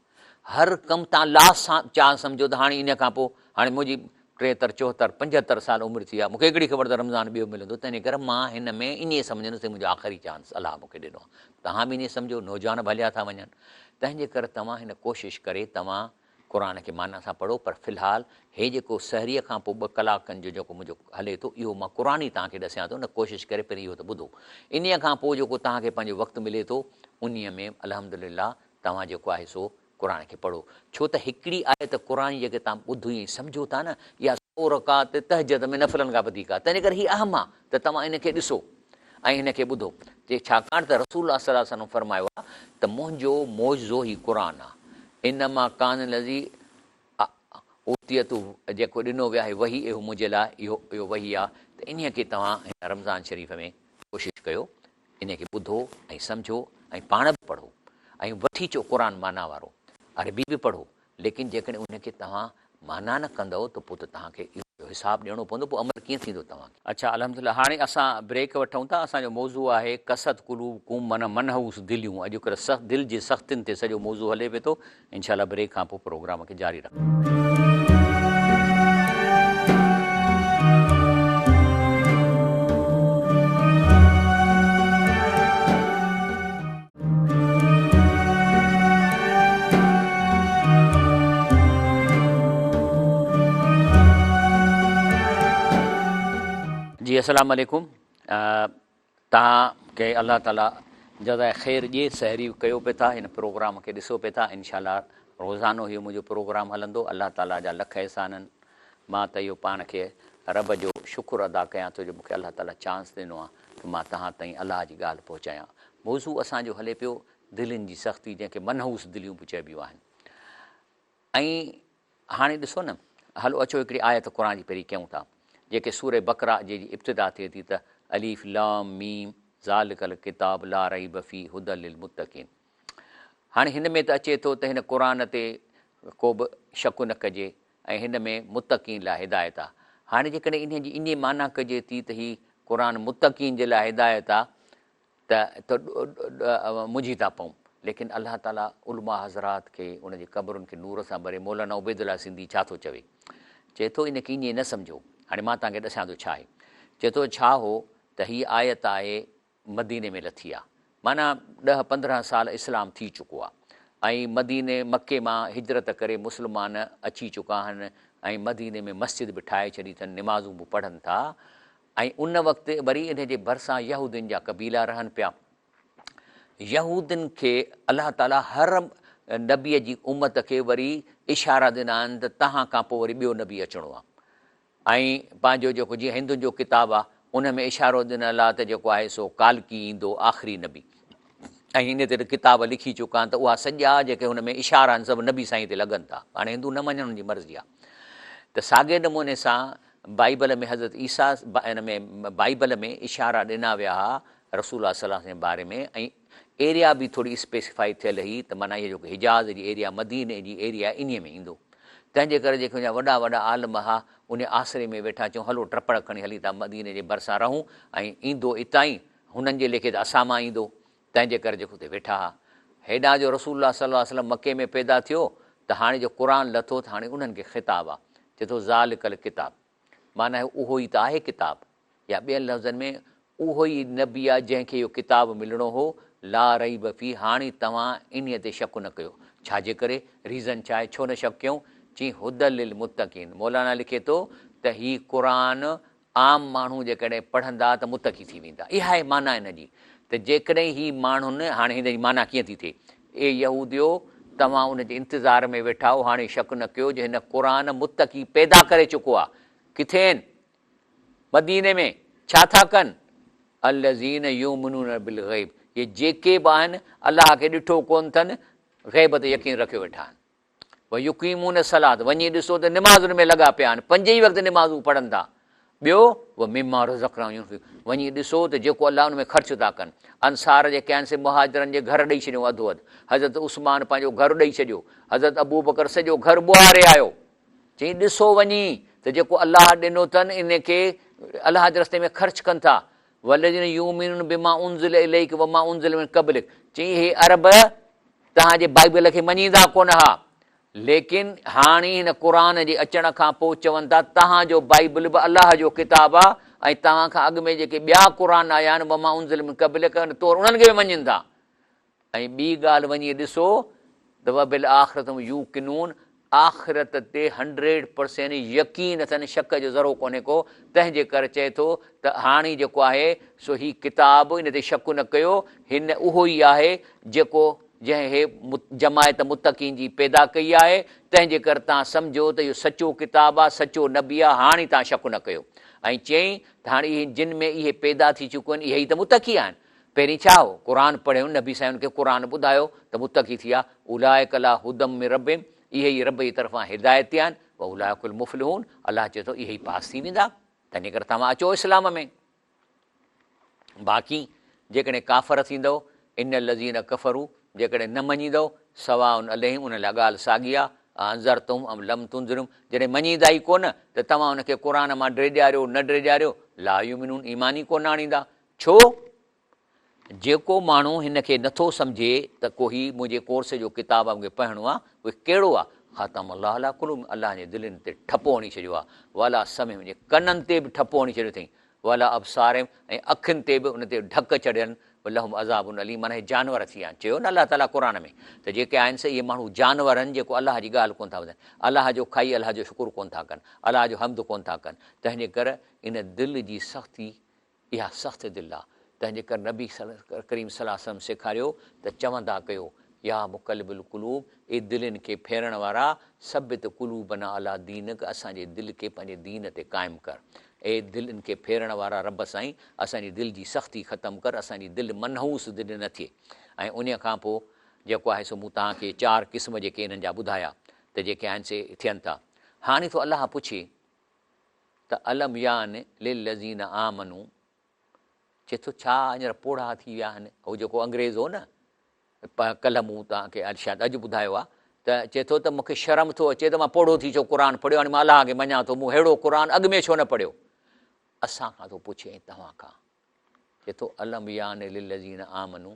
هر ڪم تان لاسٽ چانس سمجهو ته هاڻي ان کان پوء هاڻي منهنجي 73، 74، 75 سال عمر ٿي آ، مون کي هڪڙي خبر ته رمضان ٻيو ملندو، تنهنجي ڪري مان هن ۾ ائين سمجهندس ته منهنجو آخري چانس الله مون کي ڏنو آ. توهان به ائين سمجهو، نوجوان به هليا ٿا وڃن، تنهنجي ڪري توهان هن ڪوشش ڪري توهان قرآن کي معنيٰ سان پڙهو، پر في الحال هي جيڪو سحريء کان پوء ٻه ڪلاڪن جو جيڪو منهنجو هلي ٿو، اهو مان قرآن ئي توهان کي ڏسيان ٿو، نه ڪوشش ڪري پهرين اهو ته ٻڌو. انهيء کان پوء جيڪو توهان کي پنهنجو وقت ملي ٿو، انهيء ۾ الحمدلله توهان جيڪو آهي سو قرآن کي پڙهو، ڇو ته هڪڙي آيت قرآن جي جيڪي توهان ٻڌو ۽ سمجهو ٿا نه، اها سو رڪعت تهجد ۾ نفلن کان وڌيڪ آهي، تنهنجي ڪري هي اهم آهي ته توهان ان کي ڏسو ۽ هن کي ٻڌو، ڇاڪاڻ ته رسول الله صلي الله عليه وسلم فرمايو آهي ته منهنجو معجزو هي قرآن آهي، انما ڪان الذي اوتيت جيڪو ڏنو ويو آهي وحي اهو منهنجي لاء اهو اهو وحي آهي ته انهيء کي توهان هن رمضان شريف ۾ ڪوشش ڪيو انهيء کي ٻڌو ۽ سمجهو ۽ پاڻ به پڙهو ۽ وٺي اچو قرآن معنيٰ وارو، عربي به پڙهو، ليڪن جيڪڏهن ان کي توهان معنيٰ نه ڪندؤ ته پوء ته توهان کي اهو حساب ڏيڻو پوندو، پوء عمل ڪيئن ٿيندو توهان کي. اڇا الحمدلله هاڻي اسان بريڪ وٺون ٿا، اسان جو موضوع آهي قست قلوبڪم معنيٰ منحوس دليون، اڄڪلهه سخت دل جي سختين تي سڄو موضوع هلي پيو ٿو، انشاء الله بريڪ کان پوء پروگرام کي جاري رکنداسين. جي السلام عليڪم توهان کي الله تعالي جزاء خير ڏي سحري ڪيو پي ٿا هن پروگرام کي ڏسو پي ٿا انشاء الله روزانو هي منهنجو پروگرام هلندو الله تعالي جا لک احسان آهن مان ته اهو پاڻ کي رب جو شڪر ادا ڪيان ٿو جو مون کي الله تعالي چانس ڏنو آهي ته مان توهان تائين الله جي ڳالهه پهچايان. موضوع اسان جو هلي پيو دلين جي سختي جنهن کي منحوس دليون به چئبيون آهن ۽ هاڻي ڏسو نه هلو اچو هڪڙي آيت قرآن جي پهرين ڪيون ٿا جيڪي سوره بقره جي جي ابتدا ٿئي ٿي ته الف لام ميم ذالڪ الڪتاب لا ريب فيه هدي للمتقين هاڻي هن ۾ ته اچي ٿو ته هن قرآن تي ڪو به شڪ نه ڪجي ۽ هن ۾ متقين لاء هدايت آ. هاڻي جيڪڏهن انهيء جي ائين معنيٰ ڪجي ٿي ته هي قرآن متقين جي لاء هدايت آ ته ته منجهي ٿا پئون. ليڪن الله تعاليٰ علماء حضرات کي ان جي قبرن کي نور سان ڀري مولانا عبيدالله سنڌي ڇا ٿو چوي؟ چئي ٿو ان کي ائين نه سمجهو. هاڻي مان توهان کي ڏسان ٿو ڇا آهي. چئي ٿو ڇا هو ته هيء آيت آهي مديني ۾ لٿي آ. معنيٰ ڏهه 15 سال اسلام ٿي چڪو آ ۽ مديني، مڪي، مان هجرت ڪري مسلمان اچي چڪا آهن ۽ مديني ۾ مسجد به ٺاهي ڇڏي اٿن، نمازون به پڙهن ٿا ۽ ان وقت وري انهي جي ڀرسان يهودين جا قبيلا رهن پيا. يهودين کي الله تعاليٰ هر نبيء جي امت کي وري اشارا ڏنا آهن ته توهان کان پوء وري ٻيو نبي اچڻو آ. ۽ پنهنجو جيڪو جيئن هندن جو ڪتاب آ ان ۾ اشارو ڏنل آ ته جيڪو آهي سو ڪالڪي ايندو آخري نبي ۽ ان تي ته ڪتاب لکي چڪا آهن ته اها سڄا جيڪي هن ۾ اشارا آهن سڀ نبي سائين تي لڳن ٿا هاڻي هندو نه مڃن ان جي مرضي آ ته ساڳي نموني سان بائيبل ۾ حضرت عيسيٰ ان ۾ بائيبل ۾ اشارا ڏنا ويا ها رسول الله صلي الله عليه وسلم جي باري ۾ ۽ ايريا به ٿوري اسپيسيفائي ٿيل هئي ته معنيٰ اهي جيڪو حجاز جي ايريا مديني جي ايريا انهي ۾ ايندو. تنهن جي ڪري جيڪي ان جا وڏا وڏا عالم ها انهي آسري ۾ ويٺا چيون هلو ٽپڙ کڻي هلي ٿا مديني جي ڀرسان رهون ۽ ايندو اتان ئي هنن جي ليکي ته اسان مان ايندو. تنهن جي ڪري جيڪو اتي ويٺا ها. هيڏانهن جو رسول الله صلي الله عليه وسلم مڪي ۾ پيدا ٿيو ته هاڻي جو قرآن لٿو ته هاڻي انهن کي خطاب آ. چئي ٿو ذالڪ الڪتاب معنيٰ اهو ئي ته آهي ڪتاب يا ٻين لفظن ۾ اهو ئي نبي آ جنهن کي اهو ڪتاب ملڻو هو، لا ريب فيه هاڻي توهان انهيء تي شڪ نه ڪيو. ڇا جي ڪري؟ ريزن ڇا آهي؟ ڇو نه شڪ ڪيون؟ چي هدي للمتقين مولانا لکي ٿو ته هي قرآن عام ماڻهو جيڪڏهن پڙهندا ته متقي ٿي ويندا. اها آهي معنيٰ ان جي ته جيڪڏهن هي ماڻهن هاڻي هن جي معنيٰ ڪيئن ٿي ٿئي؟ اي يهوديو! توهان ان جي انتظار ۾ ويٺا آهيو، هاڻي شڪ نه ڪيو جو هن قرآن متقي پيدا ڪري چڪو آهي. ڪٿي آهن؟ مديني ۾، ڇا ٿا ڪن؟ الذين يؤمنون بالغيب اهي جيڪي به آهن الله کي ڏٺو ڪونه اٿن، غيب تي يقين رکيو ويٺا آهن. ويقيمون الصلوة وڃي ڏسو ته نمازن ۾ لڳا پيا آهن، پنج ئي وقت نمازون پڙهن ٿا. ٻيو ومما رزقناهم ينفقون وڃي ڏسو ته جيڪو الله ان ۾ خرچ ٿا ڪن. انصار جيڪي آهن سي مهاجرن جي گهر ڏئي ڇڏيون اڌو اڌ. حضرت عثمان پنهنجو گهر ڏئي ڇڏيو. حضرت ابوبڪر سڄو گهر ٻهاري آيو. چيائين ڏسو وڃي ته جيڪو الله ڏنو اٿن ان کي الله جي رستي ۾ خرچ ڪن ٿا. والذين يؤمنون بما انزل اليک وما انزل من قبلک چيائين هي عرب توهان جي بائيبل کي مڃيندا ڪونه ها ليڪن هاڻي هن قرآن جي اچڻ کان پوء چون ٿا توهان جو بائيبل به الله جو ڪتاب آ ۽ توهان کان اڳ ۾ جيڪي ٻيا قرآن آيا آهن وما انزل من قبلک طور انهن کي به مڃين ٿا. ۽ ٻي ڳالهه وڃي ڏسو ته وبالآخرة هم يوقنون آخرت تي هنڊريڊ پرسينٽ يقين اٿن شڪ جو ذرو ڪونهي ڪو تنهن جي ڪري چئي ٿو ته هاڻي جيڪو آهي سو هي ڪتاب ان تي شڪ نه ڪيو هن اهو ئي آهي جيڪو جنهن هي جماعت متقين جي پيدا ڪئي آهي تنهن جي ڪري توهان سمجهو ته اهو سچو ڪتاب آهي سچو نبي آهي هاڻي توهان شڪ نه ڪيو ۽ چيائين ته هاڻي اهي جن ۾ اهي پيدا ٿي چڪيون آهن اهي ئي ته متقي آهن پهرين ڇا هو؟ قرآن پڙهيو، نبي سائين ان کي قرآن ٻڌايو ته متقي ٿي ويا، اولئک عليٰ هدي من ربهم اهي ئي رب جي طرفان هدايت تي آهن، واولئک المفلحون الله چئي ٿو اهي ئي پاس ٿي ويندا، تنهنجي ڪري توهان اچو اسلام ۾. باقي جيڪڏهن ڪافر ٿيندؤ، ان الذين ڪفروا جيڪڏهن نه مڃيندؤ، سواء عليهم انهن لاء ڳالهه ساڳي آهي، اانذرتهم ام لم تنذرهم جڏهن مڃيندا ئي ڪونه ته توهان انهن کي قرآن مان ڊيڄاريو نه ڊيڄاريو، لا يؤمنون ايمان ئي ڪونه آڻيندا، ڇو؟ جيڪو ماڻهو هن کي نٿو سمجهي ته ڪو هي منهنجي ڪورس جو ڪتاب آ مون کي پڙهڻو آ، اهي ڪهڙو آ؟ ختم الله عليٰ قلوبهم الله جي دلين تي ٺپو هڻي ڇڏيو آ، وعليٰ سمعهم جي ڪنن تي به ٺپو هڻي ڇڏيو اٿئين، وعليٰ ابصارهم ۽ اکين تي به ان تي ڍڪ چڙهيل، ولهم عذاب اليم معنيٰ هي جانور ٿي ويا آهن. چيو نه الله تعاليٰ قرآن ۾ ته جيڪي آهن سي اهي ماڻهو جانور آهن جيڪو الله جي ڳالهه ڪونه ٿا ٻڌن، الله جو کائي الله جو شڪر ڪونه ٿا ڪن، الله جو حمد ڪونه ٿا ڪن، تنهنجي ڪري ان دل جي سختي اها سخت دل آ، تنهن جي ڪري نبي ڪريم صلي الله عليه وسلم سيکاريو ته چوندا ڪيو، يا مقلب القلوب، اي دلين کي ڦيرڻ وارا، ثبت قلوبنا علي دينڪ، اسان جي دل کي پنهنجي دين تي قائم ڪر. اي دلين کي ڦيرڻ وارا رب سائين اسان جي دل جي سختي ختم ڪر اسان جي دل منحوس دل نه ٿئي ۽ انهيء کان پوء جيڪو آهي سو مون توهان کي چار قسم جيڪي انهن جا ٻڌايا ته جيڪي آهن سي ٿين ٿا. هاڻي ٿو الله پڇي ته الم يان للذين آمنو چئي ٿو ڇا هينئر پوڙها ٿي ويا آهن هو جيڪو انگريز هو نه ڪلهه مون توهان کي شايد اڄ ٻڌايو آهي ته چئي ٿو ته مون کي شرم ٿو اچي ته مان پوڙهو ٿي ڇو قرآن پڙهيو هاڻي مان الله کي مڃان ٿو مون ههڙو قرآن اڳ ۾ ڇو نه پڙهيو اسان کان ٿو پڇي ۽ توهان کان چئي ٿو الم يان للذين آمنو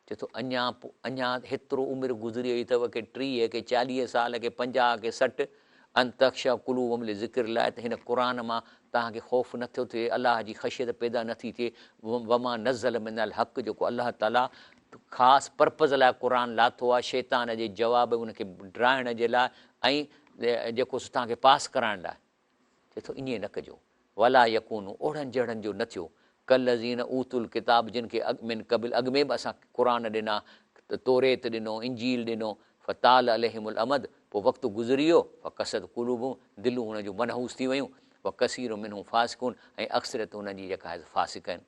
چئي ٿو اڃا اڃا هيترو عمر گذري وئي اٿو ڪي 30 ڪي 40 سال ڪي 50 ڪي 60 ان تخشع قلوبهم لذڪر الله ته هن قرآن مان توهان کي خوف نه ٿو ٿئي الله جي خشيت پيدا نه ٿي ٿئي وما نزل من الحق جيڪو الله تعالي خاص پرپز لاء قرآن لاٿو آهي شيطان جي جواب ان کي ڊاهڻ جي لاء ۽ جيڪو سو توهان کي پاس ڪرائڻ لاء چئي ٿو ائين نه ڪجو ولا يڪونو اوڙن جهڙن جو نه ٿيو ڪالذين اوتوا الڪتاب جن کي من قبل اڳ ۾ به اسان قرآن ڏنا توريت ڏنو انجيل ڏنو فطال عليهم الامد پوء وقت گذري ويو فقست قلوبهم دلون انهن جون منحوس ٿي ويون وڪثير منهم فاسقون ۽ اڪثريت انهن جي جيڪا آهي فاسق آهن.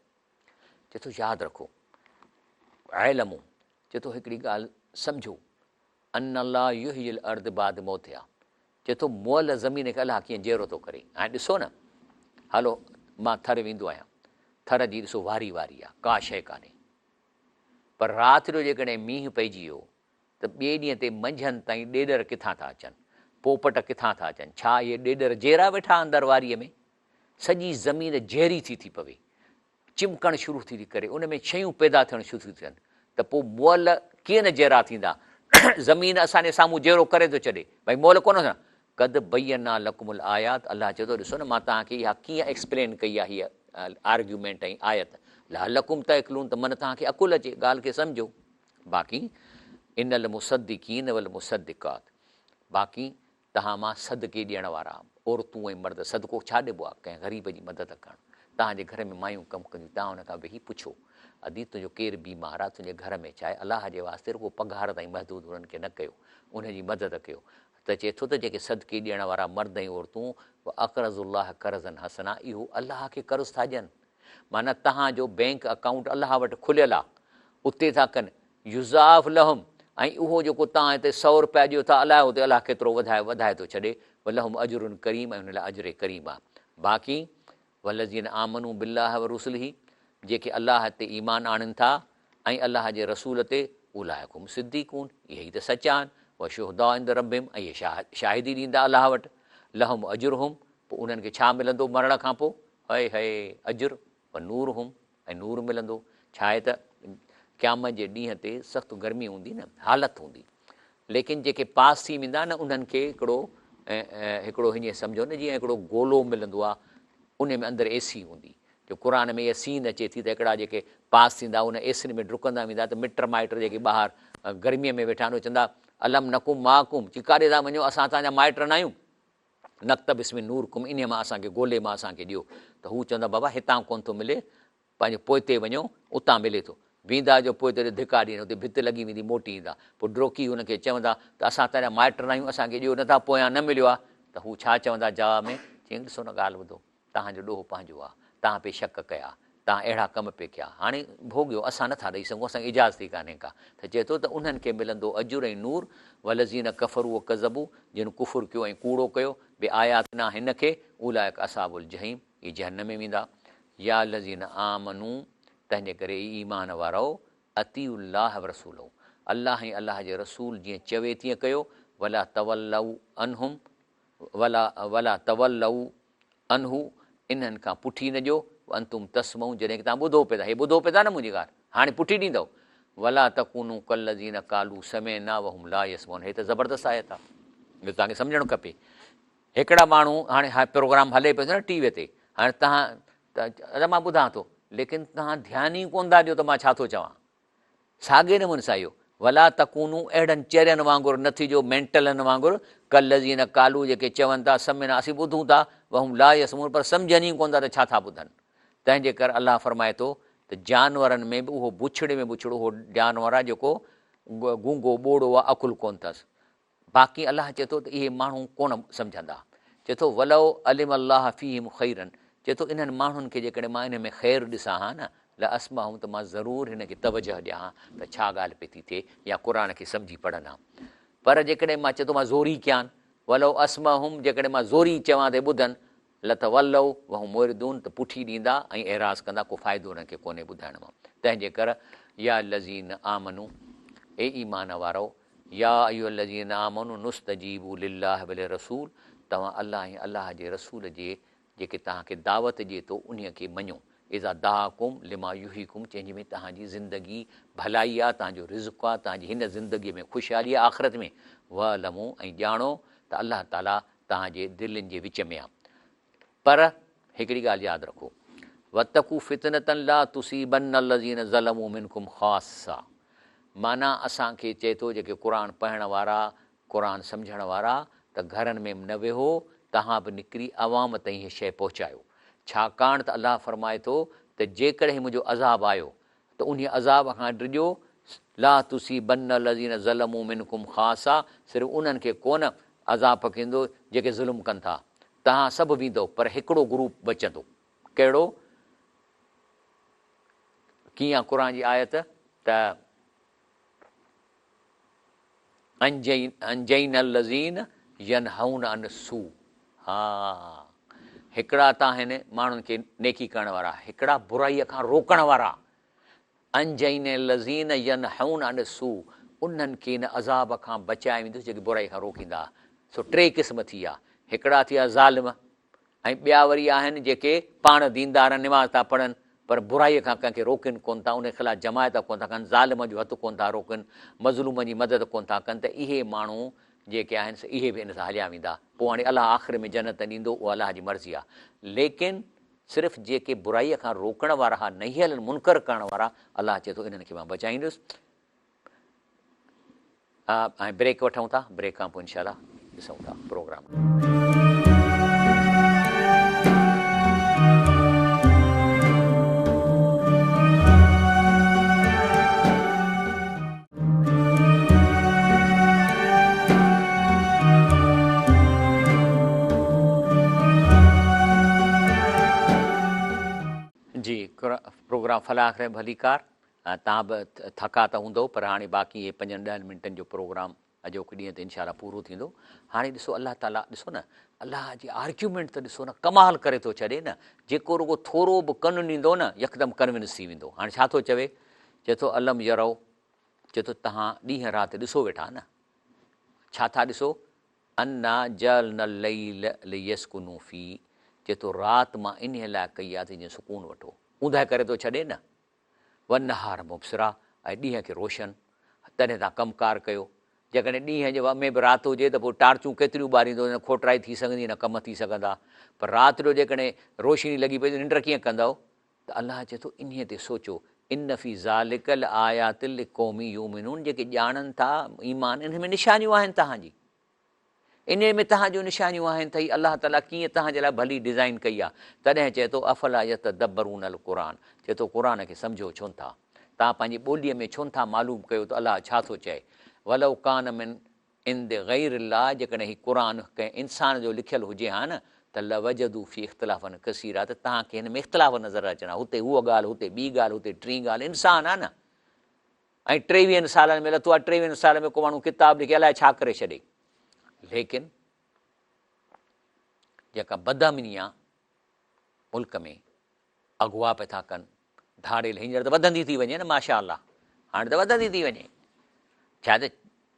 چئي ٿو ياد رکو اعلموا چئي ٿو هڪڙي ڳالهه سمجهو ان الله يحيي الارض بعد موتها چئي ٿو مئل زمين کي الله ڪيئن جيئرو ٿو ڪري هاڻي ڏسو نه هلو مان ٿر ويندو آهيان ٿر جي ڏسو واري واري آهي ڪا شيء ڪانهي پر رات جو جيڪڏهن مينهن پئجي ويو ته ٻئي ڏينهن تي منجهند تائين ڏيڏر ڪٿان ٿا اچن پوپٽ ڪٿان ٿا اچن ڇا اهي ڏيڏر جيئرا ويٺا اندر واريء ۾ سڄي زمين جيئري ٿي ٿي پوي چمڪڻ شروع ٿي ٿي ڪري، ان ۾ شيون پيدا ٿيڻ شروع ٿي ٿين ته پوء مئل ڪيئن نه جيئرا ٿيندا؟ زمين اسان جي سامهون جيئرو ڪري ٿو ڇڏي، ڀئي مئل ڪونه ٿيندا. قد بينا لڪم الآيات الله چئي ٿو ڏسو نه مان توهان کي اها ڪيئن ايڪسپلين ڪئي آهي هيء آرگيومينٽ ۽ آيت لعلڪم تعقلون ته من توهان کي عقل اچي ڳالهه کي سمجهو. باقي ان المصدقين والمصدقات باقي توهان مان صدقي ڏيڻ وارا عورتون ۽ مرد، صدقو ڇا ڏبو آهي؟ ڪنهن غريب جي مدد ڪرڻ. توهان جي گهر ۾ مايون ڪم ڪنديون، توهان ان کان ويهي پڇو، ادي تنهنجو ڪير بيمار آهي، تنهنجي گهر ۾ ڇا آهي؟ الله جي واسطي رڳو پگهار تائين محدود انهن کي نه ڪيو، انهن جي مدد ڪيو. ته چئي ٿو ته جيڪي صدقي ڏيڻ وارا مرد ۽ عورتون، واقرضوا الله قرضا حسنا، اهو الله کي قرض ٿا ڏين. معنيٰ توهان جو بينڪ اڪائونٽ الله وٽ کليل آهي، اتي ٿا ڪن. يضاعف لهم ۽ اهو جيڪو توهان هتي سؤ رپيا ڏيو ٿا الائي اتي الله ڪيترو وڌائي وڌائي ٿو ڇڏي ولهم اجر ڪريم ۽ انهن لاء اجر ڪريم آهي باقي والذين آمنوا بالله ورسله جيڪي الله تي ايمان آڻين ٿا ۽ الله جي رسول تي اولئڪ هم الصديقون اهي ئي ته سچا آهن والشهداء عند ربهم ۽ اهي شاهدي ڏيندا الله وٽ لهم اجرهم پوء انهن کي ڇا ملندو مرڻ کان پوء هئي هئي اجر ونورهم ۽ نور ملندو، ڇا آهي ته قيامت جي ڏينهن تي سخت گرمي هوندي نه، حالت هوندي، ليڪن جيڪي پاس ٿي ويندا نه انهن کي هڪڙو هڪڙو هيئن سمجهو نه جيئن هڪڙو گولو ملندو آهي ان ۾ اندر اي سي هوندي، جو قرآن ۾ اها سين اچي ٿي ته هڪڙا جيڪي پاس ٿيندا ان اي سين ۾ ڊڪندا ويندا ته مٽ مائٽ جيڪي ٻاهر گرميء ۾ ويٺا آهن اهي چوندا الم نڪن معڪم چي ڪاڏي ٿا وڃو اسان توهان جا مائٽ نه آهيون. نقتبس من نورڪم انهيء مان اسان کي گولي مان اسان کي ڏيو ته هو چوندا بابا هتان ڪونه ٿو ملي پنهنجو پوئتي وڃو اتان ملي ٿو ويندا جو پوئتي ڌڪا ڏين اتي ڀت لڳي ويندي موٽي ايندا پوء ڊوڪي هن کي چوندا ته اسان تنهنجا مائٽ نه آهيون اسان کي ڏيو نه ٿا پويان نه مليو آهي ته هو ڇا چوندا جواب ۾ چيائين ڏسو نه ڳالهه ٻڌو توهان جو ڏوهه پنهنجو آ، توهان پئي شڪ ڪيا، توهان اهڙا ڪم پئي ڪيا، هاڻي ڀوڳيو، اسان نٿا ڏئي سگهون، اسان کي اجازت ئي ڪانهي ڪا. ته چئي ٿو ته انهن کي ملندو اجر ۽ نور، والذين ڪفروا وڪذبوا، جن ڪفر ڪيو ۽ ڪوڙو ڪيو، بآياتنا هن کي، اولئڪ اصحاب الجحيم، اهي جهنم ۾ ويندا. يا الذين آمنوا، تنهنجي ڪري اي ايمان وارؤ، اطيعوا الله ورسوله، الله ۽ الله جي رسول جيئن چوي تيئن ڪيو، ولا تولوا عنهم، ولا ولا تولوا عنه انهن کان پٺي نه ڏيو وانتم تسمعون جڏهن ڪه توهان ٻڌو پئي ٿا هي ٻڌو پئي ٿا نه منهنجي ڳالهه هاڻي پٺي ڏيندؤ ولا تڪونوا ڪالذين قالوا سمعنا وهم لا يسمعون هي ته زبردست آيت آهي اهو توهان کي سمجهڻ کپي هڪڙا ماڻهو هاڻي ها پروگرام هلي پيو نه ٽي وي تي هاڻي توهان ادا مان ٻڌان ٿو ليڪن توهان ڌيان ئي ڪونه ٿا ڏيو ته مان ڇا ٿو چوان ساڳئي نموني سان اهو، ولا تڪونو اهڙن چرين وانگر نه ٿجو، مينٽلن وانگر، ڪالذين قالو جيڪي چون ٿا، سمعنا اسين ٻڌون ٿا، وهم لا يسمعون پر سمجهن ئي ڪونه ٿا ته ڇا ٿا ٻڌن. تنهن جي ڪري الله فرمائي ٿو ته جانورن ۾ به اهو بڇڙي ۾ بڇڙو اهو جانور آهي جيڪو گونگو ٻوڙو آهي عقل ڪونه اٿس. باقي الله چئي ٿو ته اهي ماڻهو ڪونه سمجهندا. چئي ٿو ولو علم الله فيهم خيرا چئي ٿو انهن ماڻهن کي جيڪڏهن مان انهن ۾ خير ڏسان ها نه، لاسمعهم ته مان ضرور هن کي توجهه ڏيان ها ته ڇا ڳالهه پئي ٿي ٿئي يا قرآن کي سمجهي پڙهن ها. پر جيڪڏهن مان چئي ٿو مان زوري ڪيان، ولو اسمعهم جيڪڏهن مان زوري چوان ته ٻڌن، لتولوا وهم معرضون ته پٺي ڏيندا ۽ اعراض ڪندا ڪو فائدو انهن کي ڪونهي ٻڌائڻ مان. تنهن جي ڪر يا الذين آمنو اي ايمان وارؤ! يا ايها الذين آمنوا نستجيبوا لله وللرسول توهان الله ۽ الله جي رسول جي جيڪي توهان کي دعوت ڏئي ٿو انهيء کي مڃو اذا دعاڪم لما يحيڪم جنهن جي ۾ توهان جي زندگي ڀلائي آ توهان جو رزق آ توهان جي هن زندگي ۾ خوشحالي آ آخرت ۾ واعلموا ۽ ڄاڻو ته الله تعالي توهان جي دلين جي وچ ۾ آ پر هڪڙي ڳالهه ياد رکو واتقوا فتنة لا تصيبن الذين ظلموا منڪم خاصة معنيٰ اسان کي چئي ٿو جيڪي قرآن پڙهڻ وارا قرآن سمجهڻ وارا ته گهرن ۾ نه ويهو توهان به نڪري عوام تائين هي شيء پهچايو ڇاڪاڻ ته الله فرمائي ٿو ته جيڪڏهن منهنجو عذاب آيو ته انهيء عذاب کان ڊڄو، لا تصيبن الذين ظلموا منڪم خاصة، صرف انهن کي ڪونه عذاب پڪڙيندو جيڪي ظلم ڪن ٿا، توهان سڀ ويندؤ پر هڪڙو گروپ بچندو، ڪهڙو؟ ڪيئن آ قرآن جي آيت ته انجينا الذين ينهون عن السوء ها هڪڙا ته آهن ماڻهن کي نيڪي ڪرڻ وارا هڪڙا برائي کان روڪڻ وارا انجينا الذين ينهون عن السوء انهن کي ان عذاب کان بچائي ويندس جيڪي برائي کان روڪيندا سو ٽي قسم ٿي ويا هڪڙا ٿي ويا ظالم ۽ ٻيا وري آهن جيڪي پاڻ ديندار آهن، نماز ٿا پڙهن، پر برائيء کان ڪنهن کي روڪين ڪونه ٿا، انهي خلاف جماعت ڪونه ٿا ڪن، ظالم جو هٿ ڪونه ٿا روڪن، مظلومن جي مدد ڪونه ٿا ڪن ته اهي ماڻهو جيڪي آهن سي اهي به ان سان هليا ويندا. پوء هاڻي الله آخر ۾ جنت ڏيندو اها الله جي مرضي آهي. ليڪن صرف جيڪي برائيء کان روڪڻ وارا ها نهي عن المنڪر ڪرڻ وارا الله چئي ٿو انهن کي مان بچائيندس. ۽ بريڪ وٺون ٿا بريڪ کان پوء انشاء الله ڏسون ٿا پروگرام. جي پروگرام فلاح آخر ڀليڪار توهان به ٿڪا ته هوندؤ پر هاڻي باقي هي پنجن ڏهن منٽن جو پروگرام اڄوڪي ڏينهن تي انشاء الله پورو ٿيندو. هاڻي ڏسو الله تعاليٰ ڏسو نه الله جي آرگيومينٽ ته ڏسو نه ڪمال ڪري ٿو ڇڏي نه جيڪو رڳو ٿورو به ڪن ڏيندو نه يڪدم ڪنوينس ٿي ويندو. هاڻي ڇا ٿو چوي؟ چئي ٿو الم يرو چئي ٿو توهان ڏينهن رات ڏسو ويٺا نه ڇا ٿا ڏسو؟ انا جعلنا الليل ليسڪنوا فيه چئي ٿو رات مان انهيء لاء ڪئي آهي ته جيئن سڪون وٺو. اونداهي ڪري ٿو ڇڏي نه. والنهار مبصرا ۽ ڏينهن کي روشن، تڏهن توهان ڪم ڪار ڪيو. جيڪڏهن ڏينهن جي ۾ به رات هجي ته پوء ٽارچون ڪيتريون ٻاريندو، نه کوٽرائي ٿي سگهندي نه ڪم ٿي سگهندا. پر رات جو جيڪڏهن روشني لڳي پئي ته ننڊ ڪيئن ڪندؤ؟ ته الله چئي ٿو انهيء تي سوچو، ان في ذلک لآيات لقوم يؤمنون جيڪي ڄاڻن ٿا ايمان انهن ۾ نشانيون آهن توهان جي. انهيء ۾ توهان جون نشانيون آهن ته هي الله تعاليٰ ڪيئن توهان جي لاء ڀلي ڊزائين ڪئي آهي. تڏهن چئي ٿو، افلا يتدبرون القرآن چئي ٿو قرآن کي سمجهو ڇونه ٿا؟ توهان پنهنجي ٻوليء ۾ ڇونه ٿا معلوم ڪيو ته الله ڇا ٿو چئي؟ ولو ڪان من عند غير الله جيڪڏهن هي قرآن ڪنهن انسان جو لکيل هجي ها نه ته لوجدوا فيه اختلافا ڪثيرا ته توهان کي هن ۾ اختلاف نظر اچن ها هتي هوء ڳالهه هتي ٻي ڳالهه هتي ٽين ڳالهه انسان آهي نه ۽ ٽيويهن سالن ۾ لٿو آهي، ٽيويهن سالن ۾ ڪو ماڻهو ڪتاب لکي الائي ڇا ڪري ڇڏي. ليڪن جيڪا بدامني آ ملڪ ۾ اغوا پئي ٿا ڪن، ڌاڙيل هينئر ته وڌندي ٿي وڃي نه ماشاء الله هاڻي ته وڌندي ٿي وڃي. ڇا ته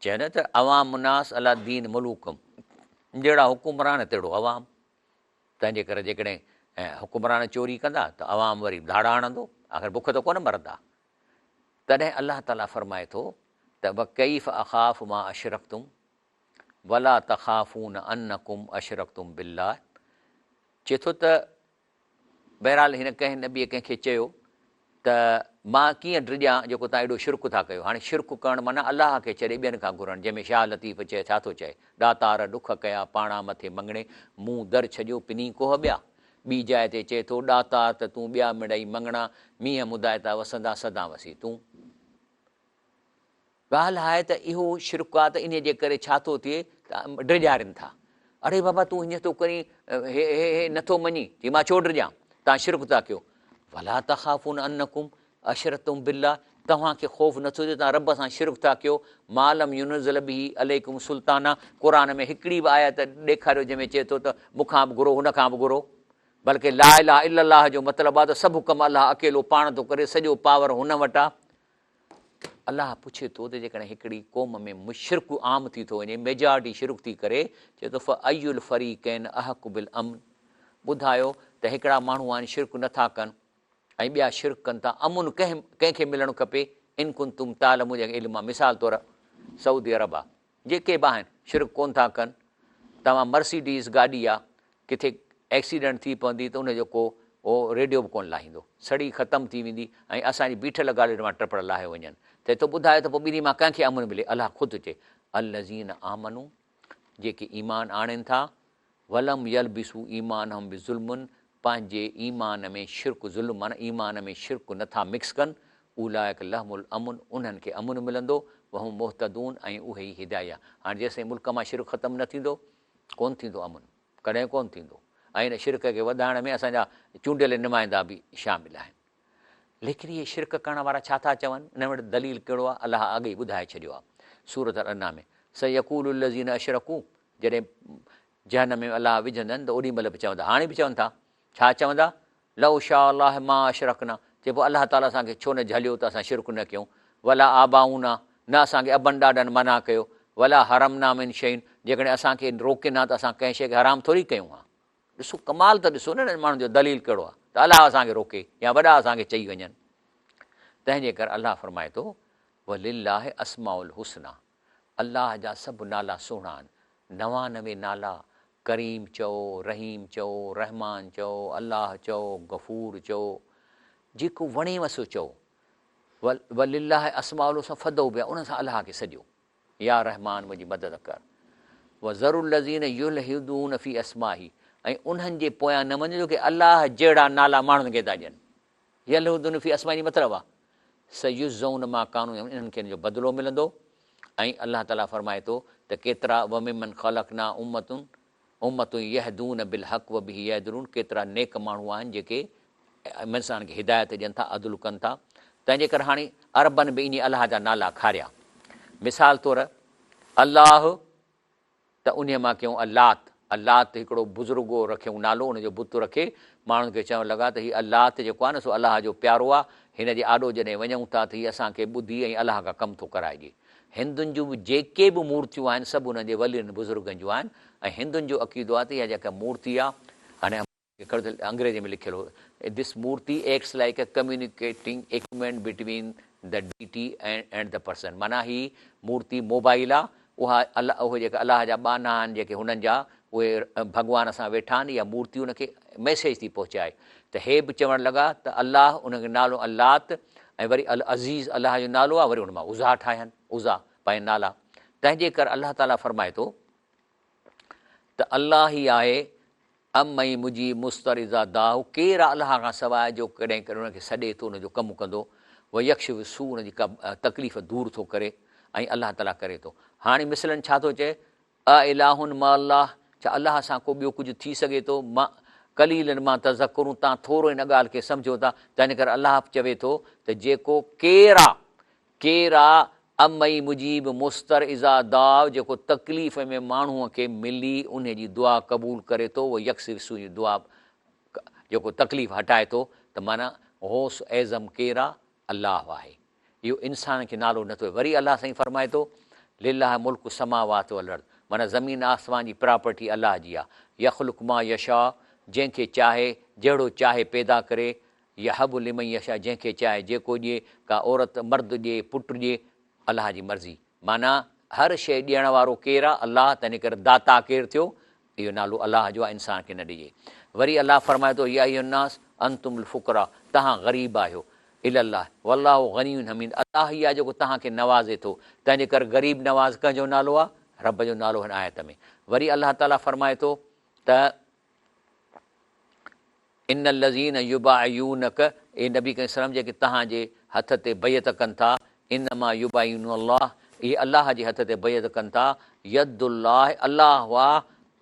چيو نه ته عوام الناس علي دين ملوڪم جهڙا حڪمران تهڙو عوام. تنهن جي ڪري جيڪڏهن حڪمران چوري ڪندا ته عوام وري ڌاڙا هڻندو، آخر بک ته ڪونه مرندا. تڏهن الله تعاليٰ فرمائي ٿو ته وڪيف اخاف ما اشرڪتم ولا تخافون انڪم اشرڪتم بالله چئي ٿو ته بهرحال هن ڪنهن نبيء ڪنهن کي چيو ته مان ڪيئن ڊڄان جيڪو توهان ايڏو شرڪ ٿا ڪيو هاڻي شرڪ ڪرڻ معنيٰ الله کي ڇڏي ٻين کان گهرڻ جنهن ۾ شاهه لطيف چئي ڇا ٿو چئي ڏاتار ڏک ڪيا پاڻا مٿي مڱڻي مون در ڇڏيو پني ڪوهه ٻيا ٻي جاء تي چئي ٿو، ڏاتار ته تون ٻيا مڙئي مڱڻا، مينهن مدائتا وسندا سدا وسي تون. ڳالهه آهي ته اهو شرڪ آ ته انهيء جي ڪري ڇا ٿو ٿئي ته ڊيڄارين ٿا. اڙي بابا تون هيئن ٿو ڪرين، هي هي هي نٿو مڃين، چي مان ڇو ڊڄان، توهان شرڪ ٿا ڪيو. ولا تخافون انڪم اشرڪتم بالله، توهان کي خوف نٿو ٿئي توهان رب سان شرڪ ٿا ڪيو، ما لم ينزل به عليڪم سلطانا، قرآن ۾ هڪڙي به آيت ڏيکاريو جنهن ۾ چئي ٿو ته مون کان به گهرو هن کان به گهرو، بلڪه لا اله الا الله جو مطلب آهي ته سڀ ڪم الله اڪيلو پاڻ ٿو ڪري، سڄو پاور هن وٽ آهي. الله پڇي ٿو ته جيڪڏهن هڪڙي قوم ۾ شرڪ عام ٿي ٿو وڃي، ميجارٽي شرڪ ٿي ڪري، چئي ٿو فأي الفريقين احق بالامن، ٻڌايو ته هڪڙا ماڻهو آهن شرڪ نه ٿا ڪن ۽ ٻيا شرڪ ڪن ٿا، امن ڪنهن ڪنهن کي ملڻ کپي، ان ڪنتم تعلمون جنهن کي علم آهي، مثال طور سعودي عرب آهي، جيڪي به آهن شرڪ ڪونه ٿا ڪن، توهان مرسيڊيز گاڏي آ ڪٿي ايڪسيڊنٽ ٿي پوندي ته ان جو ڪو اهو ريڊيو به ڪونه لاهيندو، سڙي ختم ٿي ويندي ۽ اسان جي بيٺل گاڏين مان ٽپڙ لاهيو وڃن ته تو ٻڌايو ته پوء ٻنهي مان ڪنهن کي امن ملي؟ الله خود ٿو چئي الذين آمنو جيڪي ايمان آڻين ٿا ولم يلبسوا ايمانهم بظلم پنهنجي ايمان ۾ شرڪ، ظلم معنيٰ ايمان ۾ شرڪ نه ٿا مڪس ڪن، اولئک لهم الامن انهن کي امن ملندو، وهم مهتدون ۽ اهي ئي هدايت. هاڻي جيستائين ملڪ مان شرڪ ختم نه ٿيندو ڪونه ٿيندو امن، ڪڏهن ڪونه ٿيندو ۽ ان شرڪ کي وڌائڻ ۾ اسان جا چونڊيل نمائندا به شامل آهن. ليڪن اهي شرڪ ڪرڻ وارا ڇا ٿا چون؟ انهن وٽ دليل ڪهڙو آهي؟ الله اڳ ئي ٻڌائي ڇڏيو آهي سورة الانعام ۾ سيقول الذين اشرڪوا جڏهن جهنم ۾ الله وجهندن ته اوڏي مهل به چوندا، هاڻي به چون ٿا، ڇا چوندا؟ لو شاء الله ما اشرڪنا، چي پوء الله تعاليٰ اسان کي ڇو نه جهليو ته اسان شرڪ نه ڪيون، ولا آباؤنا، نه اسان کي ابن ڏاڏن منع ڪيو، ولا حرمنا من شيء، جيڪڏهن اسان کي روڪين ها ته اسان ڪنهن شيء کي حرام ٿوري ڪيون ها. ڏسو ڪمال ته ڏسو نه انهن ماڻهن جو دليل ڪهڙو آهي ته الله اسان کي روڪي يا وڏا اسان کي چئي وڃن. تنهن جي ڪري الله فرمائي ٿو، ولله اسماء الحسنيٰ، الله جا سڀ نالا سهڻا آهن، 99 نالا، ڪريم چئو، رحيم چئو، رحمان چئو، الله چئو، غفور چئو، جيڪو وڻيو سو چئو، ولله اسماء الحسنيٰ فادعوه بها، انهن سان الله کي سڏيو، يا رحمان منهنجي مدد ڪر، وذروا الذين يلحدون في اسمائه، ۽ انهن جي پويان نه وڃو جيڪي الله جهڙا نالا ماڻهن کي ٿا ڏين. يلحدون في اسمائه جي مطلب آ سيجزون ما ڪانوا يعملون انهن کي ان جو بدلو ملندو ۽ الله تعالي فرمائي ٿو ته ڪيترا وممن خلقنا امة امة يهدون بالحق وبه يعدلون ڪيترا نيڪ ماڻهو آهن جيڪي انسان کي هدايت ڏين ٿا عدل ڪن ٿا تنهن جي ڪري هاڻي عربن به انهي الله جا نالا کاريا مثال طور الله ته انهيء مان ڪيائون اللات، اللات هڪڙو بزرگ رکيائون نالو، ان جو بت رکي ماڻهن کي چوڻ لڳا ته هي اللات جيڪو آهي نه سو الله جو پيارو آهي، هن جي آڏو جڏهن وڃون ٿا ته هي اسان کي ٻڌي ۽ الله کان ڪم ٿو ڪرائي ڏئي. هندن جون به جيڪي به مورتيون آهن سڀ انهن جي ولين بزرگن جون آهن ۽ هندن جو عقيدو آهي ته اها جيڪا مورتي آهي هاڻي انگريزي ۾ لکيل هو This murti acts like a communicating equipment between the deity and the person معنيٰ هي مورتي موبائل آ اها الله اهي جيڪي الله جا ٻانها آهن جيڪي هنن جا اهي ڀڳوان سان ويٺا آهن اها مورتي ان کي ميسيج ٿي پهچائي ته هي به چوڻ لڳا ته الله ان کي نالو اللات ۽ وري العزيز الله جو نالو آ وري ان مان عزيٰ ٺاهين عزيٰ پنهنجا نالا تنهن جي ڪري الله تعاليٰ فرمائي ٿو ته الله ئي آهي امن يجيب المضطر اذا دعاه، ڪير آ الله کان سواء جو ڪڏهن ڪڏهن ان کي سڏي ٿو ان جو ڪم ڪندو، ويڪشف السوء ان جي ڪا تڪليف دور ٿو ڪري ۽ الله تعاليٰ ڪري ٿو. هاڻي مثلاً ڇا ٿو چئي، االه مع الله، ڇا الله سان ڪو ٻيو ڪجهه ٿي سگهي ٿو، ما قليلا ما تذڪرون، تان ٿورو ان ڳالهه کي سمجهو ٿا، تنهن ڪري الله چوي ٿو ته جيڪو ڪير آ ڪير آ امن يجيب المضطر اذا دعاه جيڪو تڪليف ۾ ماڻهوء کي ملي انهي جي دعا قبول ڪري ٿو ويڪشف السوء جي دعا جيڪو تڪليف هٽائي ٿو ته معنيٰ غوث اعظم ڪير آ الله آهي اهو انسان کي نالو نٿو وري الله سائين فرمائي ٿو لله ملڪ السماوات والارض معنيٰ زمين آسمان جي پراپرٽي الله جي آ يخلق ما يشاء جنهن کي چاهي جهڙو چاهي پيدا ڪري يهب لمن يشاء جنهن کي چاهي جيڪو ڏئي، ڪا عورت، مرد ڏئي، پٽ ڏئي، الله جي مرضي. معنيٰ هر شيء ڏيڻ وارو ڪير آ؟ الله، تنهن ڪري داتا ڪير ٿيو؟ اهو نالو الله جو آ، انسان کي نه ڏجي. وري الله فرمائي ٿو، يا ايها الناس انتم الفقراء توهان غريب آهيو، الي الله، والله غني حميد الله ئي آ جيڪو توهان کي نوازي ٿو، تنهن جي ڪري غريب نواز ڪنهن جو نالو آ؟ رب جو نالو هن آيت ۾. وري الله تعاليٰ فرمائي ٿو ته. ان الذين يبايعونک، اي نبي ڪريم صلعم جيڪي توهان جي هٿ تي بيعت ڪن ٿا، انما يبايعون الله، اهي الله جي هٿ تي بيعت ڪن ٿا، يد الله، الله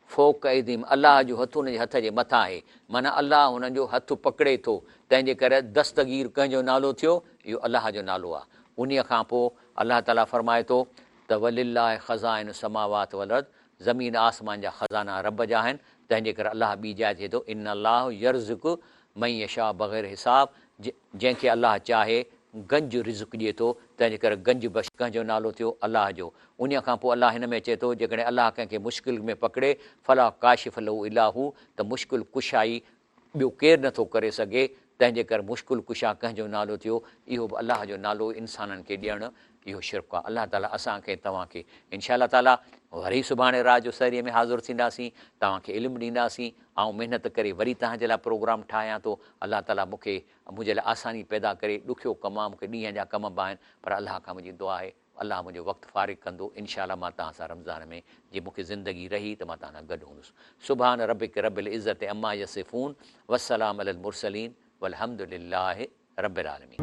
فوق ايديهم، الله جو هٿ انهن جي هٿ جي مٿان آهي، معنيٰ الله انهن جو هٿ پڪڙي ٿو، تنهن جي ڪري دستگير ڪنهن جو نالو ٿيو؟ اهو الله جو نالو آهي. انهيء کان پوء الله تعاليٰ فرمائي ٿو ته ولله خزائن السماوات والارض، زمين آسمان جا خزانا رب جا آهن، تنهن جي ڪري الله ٻي جاء تي چئي ٿو ان الله يرزق من يشاء بغير حساب، جنهن کي الله چاهي گنج رزق ڏئي ٿو، تنهن جي ڪري گنج بخش ڪنهن جو نالو ٿيو؟ الله جو. انهيء کان پوء الله هن ۾ چئي ٿو جيڪڏهن الله ڪنهن کي مشڪل ۾ پڪڙي فلا ڪاشف له الا هو ته مشڪل ڪشائي ٻيو ڪير نه ٿو ڪري سگهي، تنهن جي ڪري مشڪل ڪشا ڪنهن جو نالو ٿيو؟ اهو به الله جو نالو انسانن کي ڏيڻ اهو شرڪ آهي. الله تعالي اسان کي توهان کي انشاء الله تعالي وري سڀاڻي رات جو سحريء ۾ حاضر ٿينداسين، توهان کي علم ڏينداسين، آئون محنت ڪري وري توهان جي لاء پروگرام ٺاهيان ٿو، الله تعالي مون کي منهنجي لاء آساني پيدا ڪري، ڏکيو ڪم آهي، مون کي ڏينهن جا ڪم به آهن، پر الله کان منهنجي دعا آهي الله منهنجو وقت فارغ ڪندو انشاء الله مان توهان سان رمضان ۾ جي مون کي زندگي رهي ته مان توهان سان گڏ هوندس سبحان ربک رب العزت عما يصفون والسلام علي المرسلين والحمد لله رب العالمين.